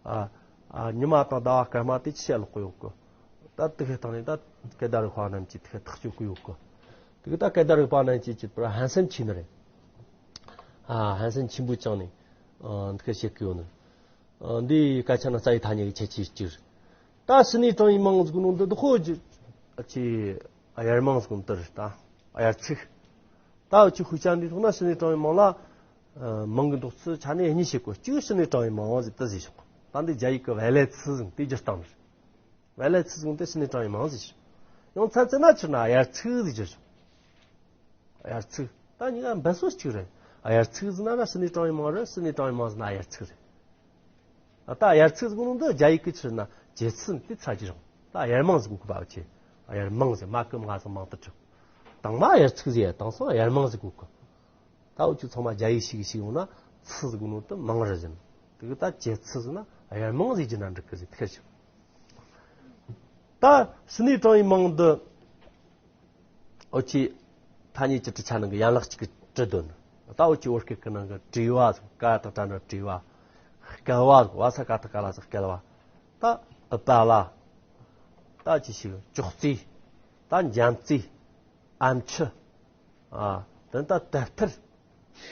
ཨ། ཨ། ཉི་མ་དང་ཟླ་བ་སྐར་མ་དེ་ཆི་ལོག་གི་ཡོད་གི། ད་དེ་གའི་སྟེང་ནས་ད་སྐད་བརྡ་རིག་པ་རྣམས་ཀྱིས་དེ་གའི་ཐག་གཅོད་གི་ཡོད་གི། དེ་གའི་ད་སྐད་བརྡ་རིག་པ་རྣམས་ཀྱིས་བྱས་པར་ཧན་སེམས་ཆེ་ནི་རེད། ཨ། ཧན་སེམས་ཆེན་པོ་བཅངས་ནས། ཨ། འདི་ག་བཤད་གི་ཡོད་ནི། ཨ། འདི་སྐད་ཆ་ནི་རྩ་བའི་ཐ་སྙད་ཀྱི་ཁྱད་ཆོས་གཅིག་རེད། ད་ཕྱི་ནས་དྲངས་པའི་མིང་ཟེར་གོ་ནོ་འདི་དེ་ཁོ་ཅི། ཨ། ཅི། དབྱེར་མིང་ཟེར་གོ་ནོ་དེ་རེད་ད། དབྱར་ཚིག། ད་འུ་ཅག་ཤུགས་ཆེན་འདི་ཐོག་ན་ཕྱི་ནས་དྲངས་པའི་མིང་ལ། ཨ། མིང་གི་འདོགས་ཚུལ་ཆ་ནས་གཉིས་བྱེད་གོ། གཅིག་ཕྱི་ནས་དྲངས་པའི་མིང་ཟེར་དེ་ཟེར་ཆོག། ད་འདི་རྒྱ་ཡིག་གི་བེ་ལེ་ཚི་ཟེར་དེ་སྒྱུར་སྟངས་རེད། བེ་ལེ་ཚི་ཟེར་དེ་ཕྱི་ནས་དྲངས་པའི་མིང་ཟེར་ཆོག། ཡང་མཚམས་མཚམས་ན་ཕྱིར་ན་དབྱར་ཚིག་ཟེར་གྱི་ཆོག། དབྱར་ཚིག། ད་གཉིས་ཀ་འབད་སོ་གཅིག་རེད། དབྱར་ཚིག་ཟེར་ན་ན་ཕྱི་ནས་དྲངས་པའི་མིང་རེད། ཕྱི་ནས་དྲངས་པའི་མིང་ཟེར་ན་དབྱར་ཚིག་རེད། ད་དབྱར་ཚིག་ཟེར་གོ་ནོ་འདི་རྒྱ་ཡིག་གི་ཕྱིར་ན་ཅེ་ཚིག་དེ་ཚ་གྱི་རང་། ད་དབྱེར་མིང་ཟེར་གོ་གི་པ་བ་ཆེ། དབྱེར་མིང་ཟེར་མ་ཀི་མ་ཟེར་མང་དུ་གྲུབ། དང་མ་དབྱར་ཚིག་ཟེར་དེང་སང་དབྱེར་མིང་ཟེར་གོ་གི། ད་འུ་ཅག་ཚང་མ་རྒྱ་ཡིག་ཤེས་གི་ཤེས་ཡོང་ན་ཚིག་ཟེར་གོ་ནོ་དེ་མིང་རེད་ཟེར། དེ་གི་ད་ཅེ་ཚིག་ཟེར་ན་དབྱེར་མིང་ཟེར་གྱི་ན་འགྲིག་གི་ཟེར་ཐལ་ཞིག། ད་ཕྱི་ནས་དྲངས་པའི་མིང་འདི། འུ་ཅག་ཐ་སྙད་ཀྱི་གྲུབ་ཆ་ནང་གི་ཡན་ལག་གཅིག་གི་གྲུབ་དོན། ད་འུ་ཅག་བོད་སྐད་ཀྱི་ནང་གི་བྲིས་པ་ཟེར། ཀ་དང་བྲ་ན་བྲིས་པ། བསྐལ་བ་ཟེར། བ་ས་ག་བཏགས་སྐ་ལ་ཟེར་བསྐལ་བ། ད་ཨུཏྤ་ལ། ད་ཅི་ཞིག་ཅོག་ཙེ། ད་འཇམ་ཙེ། ཨམ་ཆི། ཨ། དེ་ད་དེབ་ཐེར།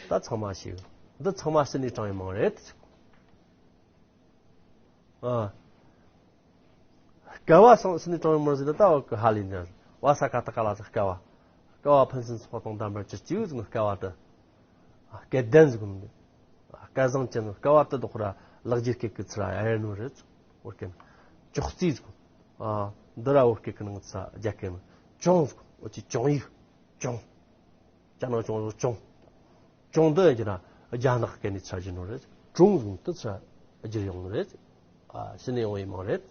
ད་ཚང་མ་ཞིག། འདི་ཚང་མ་ཕྱི་ནས་དྲངས་པའི་མིང་རེད། ཨ། བསྐལ་བ་སང་ཕྱི་ནས་དྲངས་པའི་མིང་ཟེར་ན་ད་བ་གི་ཧ་ལས་ནས། བ་ས་ག་བཏགས་སྐ་ལ་ཟེར་བསྐལ་བ། བསྐལ་བ་ཕུན་སུམ་ཚོགས་པ་དང་ལྡན་པར་གྱུར་ཅིག་ཟེར་ནས་བསྐལ་བ་དེ། སྐལ་ལྡན་ཟེར་གོ་ནོ། སྐལ་བཟང་ཅན་ནོ། བསྐལ་བ་དེ་དོ་ཁོ་ར་ལེགས་སྦྱར་སྐད་ཀྱི་ཚུལ་ལ་དབྱེ་ནོ་རེད། འོ་སྐད་ནི། ཅོག་ཙེ་ཟེར་གོ། ཨ། འདི་ར་བོད་སྐད་ཀྱི་ནང་ཚ་རྒྱ་སྐད་ནི་ཅོང་ཟེར་གོ། འོ་ཅི་ཅོང་ཡིག། ཅོང་། ཅ་ན་ཅོང་ཟེར་ཅོང་། ཅོང་འདི་ཡིན་གྱི་ན་རྒྱ་ནག་སྐད་ནས་ཚ་བསྒྱུར་ནོ་རེད། ཀྲུང་ཟེར་གོ་ནོ་དེ་ཚ་བསྒྱུར་ཡོང་ནོ་རེད། ཨ། ཕྱི་ནས་ཡོང་བའི་མིང་རེད།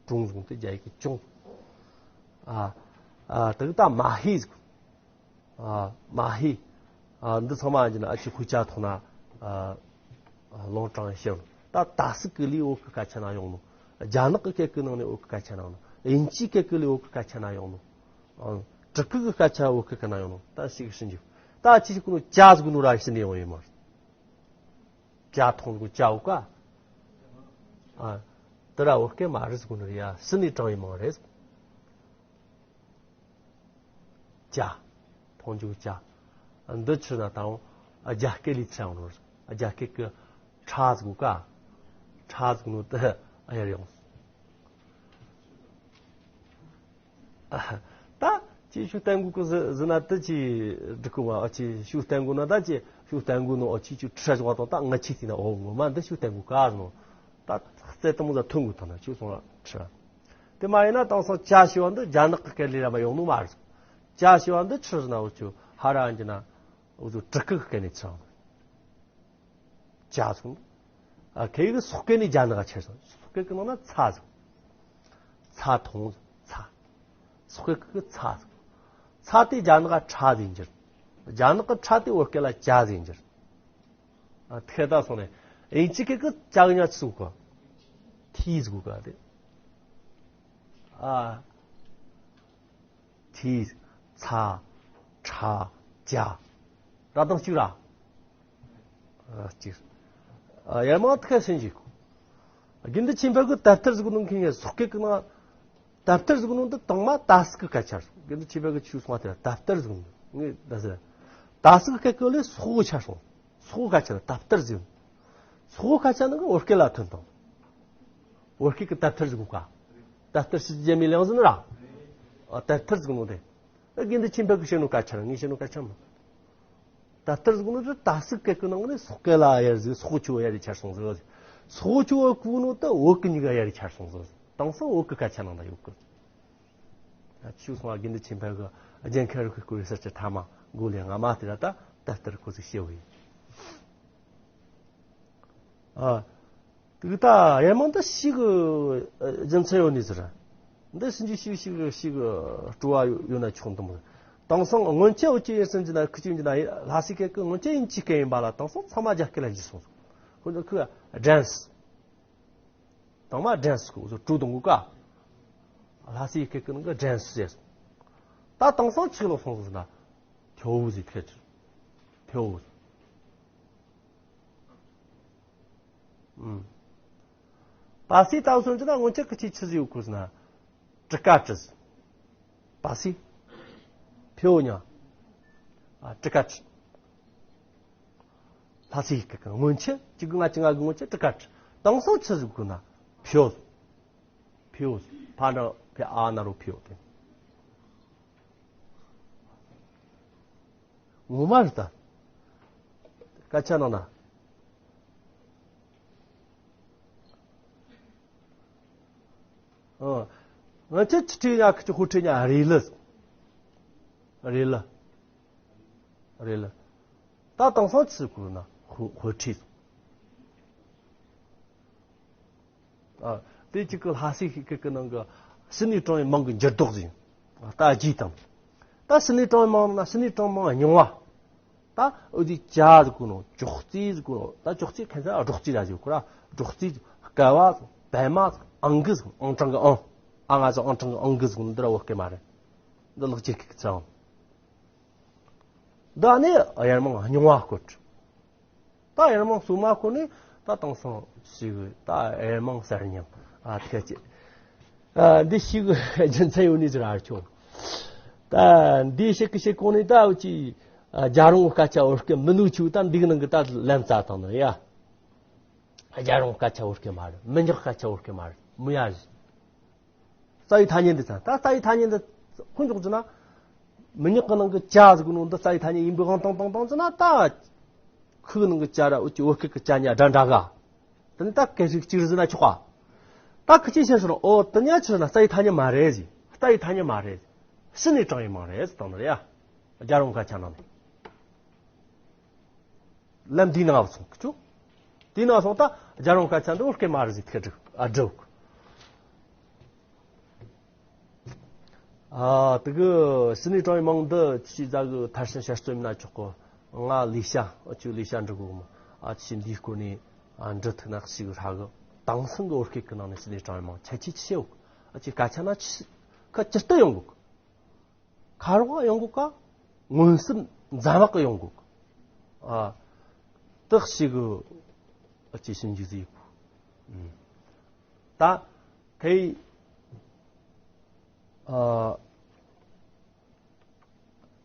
ཀྲུང་ཟེར་གོ་ནོ་དེ་རྒྱ་ཡིག་གི་ཅོང་། ཨ། ཨ། དེ་གི་ད་མ་ཧེ་ཟེར་གོ། ཨ། མ་ཧེ། ཨ། འདི་ཚང་མ་ཡིན་གྱི་ན་འུ་ཅག་ཤུགས་ཆེན་ཐོག་ན། ཨ། ལུང་དྲངས་ཤིང་། ད་ད་སུ་གི་ལས་བོད་ཀྱི་སྐད་ཆ་ན་ཡོང་ནོ། རྒྱ་ནག་གི་སྐད་ཀྱི་ནང་ནས་བོད་ཀྱི་སྐད་ཆ་ན་ཡོང་ནོ། དབྱིན་ཇིའི་སྐད་ཀྱི་ལས་བོད་ཀྱི་སྐད་ཆ་ན་ཡོང་ནོ། ཨ། ཏྲི་ཀི་གི་སྐད་ཆ་བོད་ཀྱི་སྐད་ན་ཡོང་ནོ། ད་ཞིག་ཤིན་རྒྱུ། ད་ཅི་ཞིག་གོ་ནོ་ཅ་ཟེར་གོ་ནོ་ར་ཕྱི་ནས་ཡོང་བའི་མིང་། ཅ་ཐོང་གོ་ཅ་བོ་ཀ། ཨ། དེ་ར་བོད་སྐད་མ་རེད་ཟེར་གོ་ནོ་རེད་ཡ། ཕྱི་ནས་དྲངས་པའི་མིང་རེད། ཅ། ཐོང་གོ་ཅ། འདི་ཕྱིར་ན་ད་རུང་རྒྱ་སྐད་ལས་ཚ་ཡོང་ནོ་རེད། རྒྱ་སྐད་ཀྱི་ཁྲ་ཟེར་གོ་ཀ། ཁྲ་ཟེར་གོ་ནོ་དེ་དབྱེར་ཡོང་། ད་ཅི་ཤུགས་བསྟན་དགོས་ཀྱི་ཟེར་ན་དེ་ཅི་འགྲིག་གི་མ། ཨ། ཅི་ཤུགས་བསྟན་དགོས་ན་ད་ཅི་ཤུགས་བསྟན་དགོས་ནོ། ཨ། ཅི་ཅི་ཁྲི་ཞོག་དང་ད་ང་ཆི་དེ་ན་འོ་ངོ་མ་འདི་ཤུགས་བསྟན་དགོས་ཀ་ཟེར་ནོ། ད་རྩེ་དང་མོ་ཟ་ཐོན་དགོས་ཐོན་ན་ཅི་སོང་ལ་ཁྲི། དེ་མ་ཡིན་ན་དེང་སང་ཅ་ཞེས་པ་འདི་རྒྱ་ནག་གི་སྐད་ལས་ར་མ་ཡོང་ནོ་མ་རེད། ཅ་ཞེས་པ་འདི་ཕྱིར་ན་འུ་ཅོ་ཧ་ར་ཡིན་གྱི་ན་འུ་ཅོ་ཏྲི་ཀི་གི་སྐད་ནས་ཚ་ཡོང་ནོ། ཅ་ཟེར་གོ་ནོ། ཨ། ཁེ་གི་སོག་སྐད་ནས་རྒྱ་ནག་ག་ཁྱེར་སོང་། སོག་སྐད་ཀྱི་ནང་ན་ཚ་ཟེར། ཚ་ཐོང་ཟེར། ཚ། སོག་སྐད་ཀྱི་ཚ་ཟེར། ཚ་དེ་རྒྱ་ནག་ག་ཁྲ་ཟེར་འགྱུར། རྒྱ་ནག་གི་ཁྲ་དེ་བོད་སྐད་ལ་ཅ་ཟེར་འགྱུར། ཨ། ཐད་ད་སོང་ནས་དབྱིན་ཇི་སྐད་ཀྱི་ཅ་གི་ཉ་ཆི་ཟེར་གོ། ཐི་ཟེར་གོ་ག་དེ། ཨ། ཐི། ཚ། ཁྲ། ཅ། ད་དང་གཅིག་ར། ཨ། གཅིག། ཨ། ཡར་མང་ཐི་ཁ་ཤིན་ཞིག། དགེ་འདུན་ཆོས་འཕེལ་གི་དབ་ཐར་ཟེར་གོ་ནོ་མཁན་ངས་སོག་སྐད་ཀྱི་ནང་དབ་ཐར་ཟེར་གོ་ནོ་འདི་དང་མ་ད་སུ་གི་སྐད་ཆ་རེད། དགེ་འདུན་ཆོས་འཕེལ་གི་ཆོས་སོང་བ་དེ་དབ་ཐར་ཟེར་གོ་ནོ་ངས་ད་ཟེར། ད་སུ་གི་སྐད་ཀྱི་ལས་སོག་གི་ཆ་སོང་། སོག་གི་སྐད་ཆ་ལ་དབ་ཐར་ཟེར། སོག་གི་སྐད་ཆ་ནང་གི་བོད་སྐད་ལ་ཐོན་དང་། བོད་སྐད་ཀྱི་དབ་ཐར་ཟེར་གོ་ཀ། དབ་ཐར་ཕྱི་རྒྱལ་མའི་གླིང་ཟེར་ན་ར། ཨ། དབ་ཐར་ཟེར་གོ་ནོ་དེ། ཨ། དགེ་འདུན་ཆོས་འཕེལ་གི་བཤད་ནོ་སྐད་ཆ་ར་ངས་བཤད་ནོ་སྐད་ཆ་མ། དབ་ཐར་ཟེར་གོ་ནོ་དེ་ད་སུ་སྐད་ཀྱི་ནང་ནས་སོག་སྐད་ལ་དབྱེར་ཟེར། སོག་ཆུ་བོ་དབྱེར་ཆར་སོང་ཟེར། སོག་ཆུ་བོ་གོ་ནོ་དེ་བོད་ཀྱི་གཉིས་ཀ་དབྱེར་ཆར་སོང་ཟེར། དེང་སང་བོད་ཀྱི་སྐད་ཆ་ནང་ད་ཡོད་གི། ཆོས་སོང་བ་དགེ་འདུན་ཆོས་འཕེལ་གི་རྒྱལ་མཁན་རིག་པའི་སྐོར་གྱི་གསར་བཅད་ཐ་མ་མགོ་ལས་སྔ་མ་དེ་ར་ད་དབ་ཐར་ཁོ་ཚོས་བཤད་བས། ཨ། དེ་གི་ད་དབྱེར་མང་ད་ཞིག་གི་རྒྱུ་མཚན་ཡོད་ནི་ཟེར། འདི་ཕྱིན་ཅི་ཞིག་ཞིག་ཞིག་སྤྲོ་བ་ཡོད་ན་ཆོག་འདུག་དེང་སང་སྔོན་ཆད་འུ་ཅག་ཡིན་ཟིན་གྱི་ན་ཁི་ཅིག་གྱི་ན་ལྷ་སའི་སྐད་ཀྱི་སྔོན་ཆད་དབྱིན་ཇིའི་སྐད་ཡིན་པ་ལ་དེང་སང་ཚང་མ་རྒྱ་སྐད་ལ་འགྱུར་སོང་། ཁོ་ཚོ་ཁི་ཌན་སི། དང་མ་ཌན་སི་གོ་ཚོ་གྲུ་དང་གོ་ཀ་ལྷ་སའི་སྐད་ཀྱི་ནང་གི་ཌན་སི་ཟེར། ད་དེང་སང་ཆི་ལོག་སོང་ཟིན་ན་ཐེའུ་ཟིག་ཁེ་ཆི་ཐེའུ། ཨུམ། པ་སི་ཏའུ་སོན་ཅི་ན་སྔོན་ཆད་ཁི་ཆི་ཆི་ཟིག་ཡོད་ཁུ་ཟིན་ན། ཀྲི་ཀ་ཀྲི། པ་སི། ཕེའོ་ཉ། ཨ། ཀྲི་ཀ་ཀྲི། ལྷ་སའི་སྐད་ཀྱི་སྔོན་ཆད་གཅིག་དགུ་ང་གཅིག་ལྔ་གི་སྔོན་ཆད་ཀྲི་ཀ་ཀྲི། དེང་སང་ཆི་ཟིག་གོ་ན་ཕེའོ། ཕེའོ། ཕ་ན་ཕེ་ཨ་ན་རོ་ཕེའོ་དེ། ངོ་མ་རེད་ད། སྐད་ཆ་ནང་ན། ཨ། ང་ཚོས་ཆི་ཁྲི་ཉག་གི་ཧུ་ཁྲི་ཉག་རེ་ལི། རེ་ལི། རེ་ལི། ད་དེང་སང་ཆི་གོ་ན་ཧུ་ཧུ་ཁྲི། ཨ། དེ་གཅིག་གི་ལྷ་སའི་ཤིག་གི་ནང་གི་ཕྱི་ནས་དྲངས་པའི་མིང་གི་འགྱུར་ལྡོག་ཟིན། ད་རྒྱས་དང་། ད་ཕྱི་ནས་དྲངས་པའི་མིང་ན་ཕྱི་ནས་དྲངས་མིང་རྙིང་བ། ད་འུ་ཅག་ཇ་ཟེར་གོ་ནོ། ཅོག་ཙེ་ཟེར་གོ་ནོ། ད་ཅོག་ཙེ་ཁན་ཚ་སྒྲོག་ཙེ་ར་ཟེར་གོ་ར། སྒྲོག་ཙེ། ཀ་བ། པད་མ། ཨང་ཀི་ཟེར། ཨང་གྲངས་ཀྱི་ཨང་། ཨ་ང་ཚོ་ཨང་གྲངས་ཀྱི་ཨང་ཀི་ཟེར་གོ་ནོ་འདི་ར་བོད་སྐད་མ་རེད། འདི་ལག་ཁྱེར་གི་ཚང་། ད་ནི་དབྱར་མིང་རྙིང་བ་བཀོད། ད་དབྱར་མིང་སོ་མ་བཀོད་ནས་ད་དེང་སང་ཞིག་ད་དབྱར་མིང་གསར་རྙིང་། ཨ། ཐད་ཀྱི། ཨ། འདི་ཞིག་རྒྱུ་མཚན་ཡོད་ནི་ཟེར་ཨ་ཆོ། ད་འདི་ཞིག་གི་ཞིག་གོང་ནས་ད་འུ་ཅི། ཨ། རྒྱལ་རོང་སྐད་ཆ་བོད་སྐད་མི་ནུག་ཆུ་ད་འདི་གི་ནང་གི་ད་ལན་བཙལ་བཏང་ནི་ཡ། རྒྱལ་རོང་སྐད་ཆ་བོད་སྐད་མ་རེད། མི་ཉག་སྐད་ཆ་བོད་སྐད་མ་རེད། མི་ཡ་ཟིག་རྩ་བའི་ཐ་སྙད་འདི་ཚང་ད་རྩ་བའི་ཐ་སྙད་འདི་ཁོ་འཇོག་རྒྱུ་ན། མི་ཉག་གི་ནང་གི་ཇ་ཟེར་གོ་ནོ་འདི་རྩ་བའི་ཐ་སྙད་ཡིན་པའི་དབང་བཏང་བཏང་བཏང་རྒྱུ་ན་ད། ཁུག་ནང་གི་ཇ་ར་འུ་ཅི་བོད་སྐད་ཀྱི་ཇ་ཉ་སྒྲ་འདྲ་ག་དེ་ནི་ད་སྐད་རིགས་གཅིག་རེད་ཟེར་ན་ཆོག་ག་ད་ཁི་ཆི་བཤད་སོང་ཨོ་དེ་ཉ་ཆི་ཟེར་ན་རྩ་བའི་ཐ་སྙད་མ་རེད་ཟེར། རྩ་བའི་ཐ་སྙད་མ་རེད་ཟེར། ཕྱི་ནས་དྲངས་ཡིན་མ་རེད་ཟེར་བཏང་ནི་རེད་ཡ། རྒྱལ་རོང་སྐད་ཆ་ནང་ནས། ལན་འདི་ནང་སོང་གི་ཆུ། དེ་ནང་སོང་ད་རྒྱལ་རོང་སྐད་ཆ་འདི་བོད་སྐད་མ་རེད་ཟིག་ཐེ་དྲུག་ཨ་དྲུག་ཨ། དེ་གི་ཕྱི་ནས་དྲངས་པའི་མིང་འདི་ཅི་ཟ་གི་མཐར་ཕྱིན་དཔྱད་རྩོམ་ན་ཆོག་གོ། ང་ལས་བྱ་ཨ་ཅུ་ལས་བྱ་འབྲི་གོ་མོ། ཨ་ཅི་འདིའི་སྐོར་ནས་ཨ་འབྲི་ཐུབ་ན་ཞིག་ཧྲ་གི། དེང་སང་གི་བོད་སྐད་ཀྱི་ནང་ནས་ཕྱི་ནས་དྲངས་པའི་མིང་ཁྱད་ཆོས་ཆེ་བོ། ཨ་ཅི་སྐད་ཆ་ན་ཆི་ཁ་ཇི་ལྟར་ཡོང་གི། ཁ་རོག་ཡོང་གོ་ཀ་མངོན་སུམ་འཛམ་བག་གི་ཡོང་གོ་ཀ་ཨ། དག་ཞིག་གི་ཨ་ཅེ་ཞིན་ཇི་ཟིག་ཡིག་གོ་ད་ཁའི་ཨ།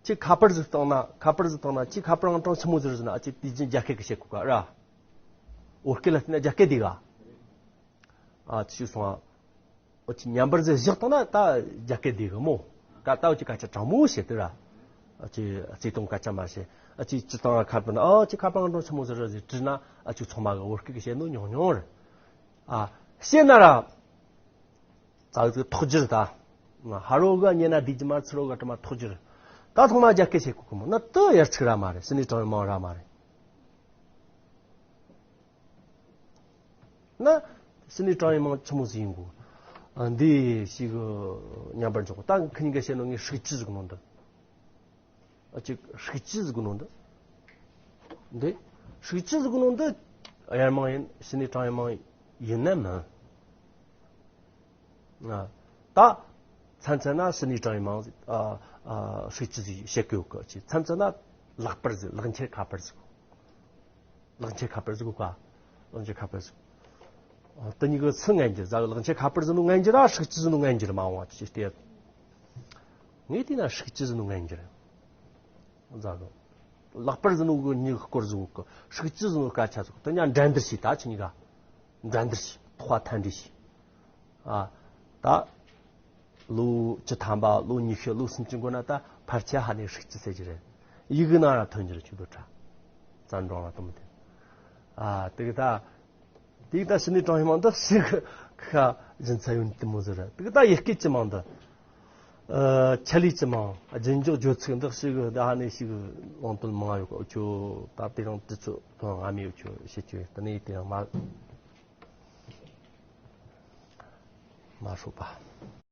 ཅི་ཁ་པར་ཟིག་བཏང་ན་ཁ་པར་ཟིག་བཏང་ན་ཅི་ཁ་པར་ཨང་གྲངས་ཆི་མོ་ཟིག་རེད་ཟེར་ན་ཨ་ཅེ་དེ་ཅི་རྒྱ་སྐད་གི་བཤད་གོ་ཀ་ར། བོད་སྐད་ལ་བལྟས་ན་རྒྱ་སྐད་དེ་ག་ཨ་ཅི་སོང་ཨ། འོ་ཅི་ཉམས་པར་ཟེར་བཞག་བཏང་ན་ད་རྒྱ་སྐད་བདེ་གི་མོ། ཀ་ཏའོ་ཅི་སྐད་ཆ་དྲང་མོ་བཤད་དེ་ར། ཨ་ཅི་བརྩེ་དུང་སྐད་ཆ་མ་བཤད། ཨ་ཅི་སྤྱི་བཏང་ཁ་པར་ན་ཨ་ཅི་ཁ་པར་ཨང་གྲངས་ཆི་མོ་ཟིག་རེད་ཟེར་དྲིས་ན་ཨ་ཅི་ཚང་མ་གི་བོད་སྐད་གི་བཤད་ནོ་ཉུང་ཉུང་རེད། ཨ་བཤད་ན་ར། ཙག་ཙིག་ཐོག་རྒྱུ་རེད་ད། ཧ་རོ་ག་ཉེ་ན་བདེ་རྒྱུ་མ་ཚུ་རོ་ག་དྲི་མ་ཐོག་རྒྱུ་རེད། ད་ཚང་མ་རྒྱ་སྐད་བཤད་གོ་གི་མོ་ན་དུ་ཡར་ཚིག་ར་མ་རེད། ཕྱི་ནས་དྲངས་མང་ར་མ་རེད། ན། ཕྱི་ནས་དྲངས་ཡིན་མང་ཆི་མོ་ཟིག་ཡིན་གོ་ཨ། འདི་ཞིག་ཉམས་པར་འཇོག་ད་ཁི་གཉིས་ཀ་བཤད་ནོ་ངས་ཧྲིག་ཅི་ཟིག་ནོ་འདི། ཨ་ཅིག་ཧྲིག་ཅི་ཟིག་ནོ་འདི། འདི། ཧྲིག་ཅི་ཟིག་ནོ་འདི། དབྱར་མང་ཡིན་ཕྱི་ནས་དྲངས་ཡིན་མང་ཡིན་ན་མིན། ཨ། ད། མཚམས་མཚམས་ན་ཕྱི་ནས་དྲངས་ཡིན་མང་ཟིག་ཨ། ཨ། ཧྲིག་ཅི་ཟིག་བཤད་གི་ཡོད་གི་ཅིག་མཚམས་མཚམས་ན་ལག་པར་ཟིག་ལག་འཁྱེར་ཁ་པར་ཟིག་ལག་འཁྱེར་ཁ་པར་ཟིག་གོ་ཀ་ལག་འཁྱེར་ཁ་པར་ཟིག་ཨ། དེ་གཉིས་ཀ་སུ་ངན་གྱི་ཟ་གི། ལག་འཁྱེར་ཁ་པར་ཟིག་ནོ་ངན་གྱི་ར་ཧྲིག་ཅི་ཟིག་ནོ་ངན་གྱི་ར་མ་འོང་བ་ཅི་སྟེ། ངས་བལྟས་ན་ཧྲིག་ཅི་ཟིག་ནོ་ངན་གྱི་ར་ཟ་གི། ལག་པར་ཟིག་ནོ་གི་མྱི་གི་སྐོར་ཟིག་གོ་ཀ་ཧྲིག་ཅི་ཟིག་ནོ་སྐད་ཆ་ཟིག་དེ་ཉ་འགྲན་བསྡུར་བྱས་ད་ཁྱེད་གཉིས་ཀ་འགྲན་བསྡུར་བྱས་ཐོག་མཐའ་འདྲི་བྱས། ཨ། ད། ལོ་བཅུ་ཐམ་པ་ལོ་ཉི་ཤུ་ལོ་སུམ་ཅུ་འགོར་ན་ད་ཕལ་ཆེར་ཧ་ནས་ཧྲིག་ཅི་ཟེར་གྱི་རེད། ཡི་གེ་ནང་ར་ཐོན་གྱི་རེད་ཆུ་དོ་ཁྲ། བཙན་སྒྲོལ་ལ་དུམ་དེ། ཨ་དེ་གི་ད། དེ་གི་ད་ཕྱི་ནས་དྲངས་ཡིན་མང་འདི་ཞིག་ཁ་རྒྱུ་མཚན་ཡོད་དེ་མོ་ཟེར་ར། དེ་གི་ད་ཡི་གེ་ཅི་མང་འདི། ཨ་ཆ་ལི་ཅི་མང་རྒྱུན་འཇོག་བརྗོད་ཚིག་འདི་ཞིག་ད་ཧ་ནས་ཞིག་ལོང་དོན་མང་ཡོད་གོ་ཆོ། ད་དེ་རིང་དུས་ཚོད་དོན་ང་མི་ཡོད་ཆོ་བཤད་ཆོ་དེ་ནས་དེ་རིང་མ། མ་ཧྲོ་པ།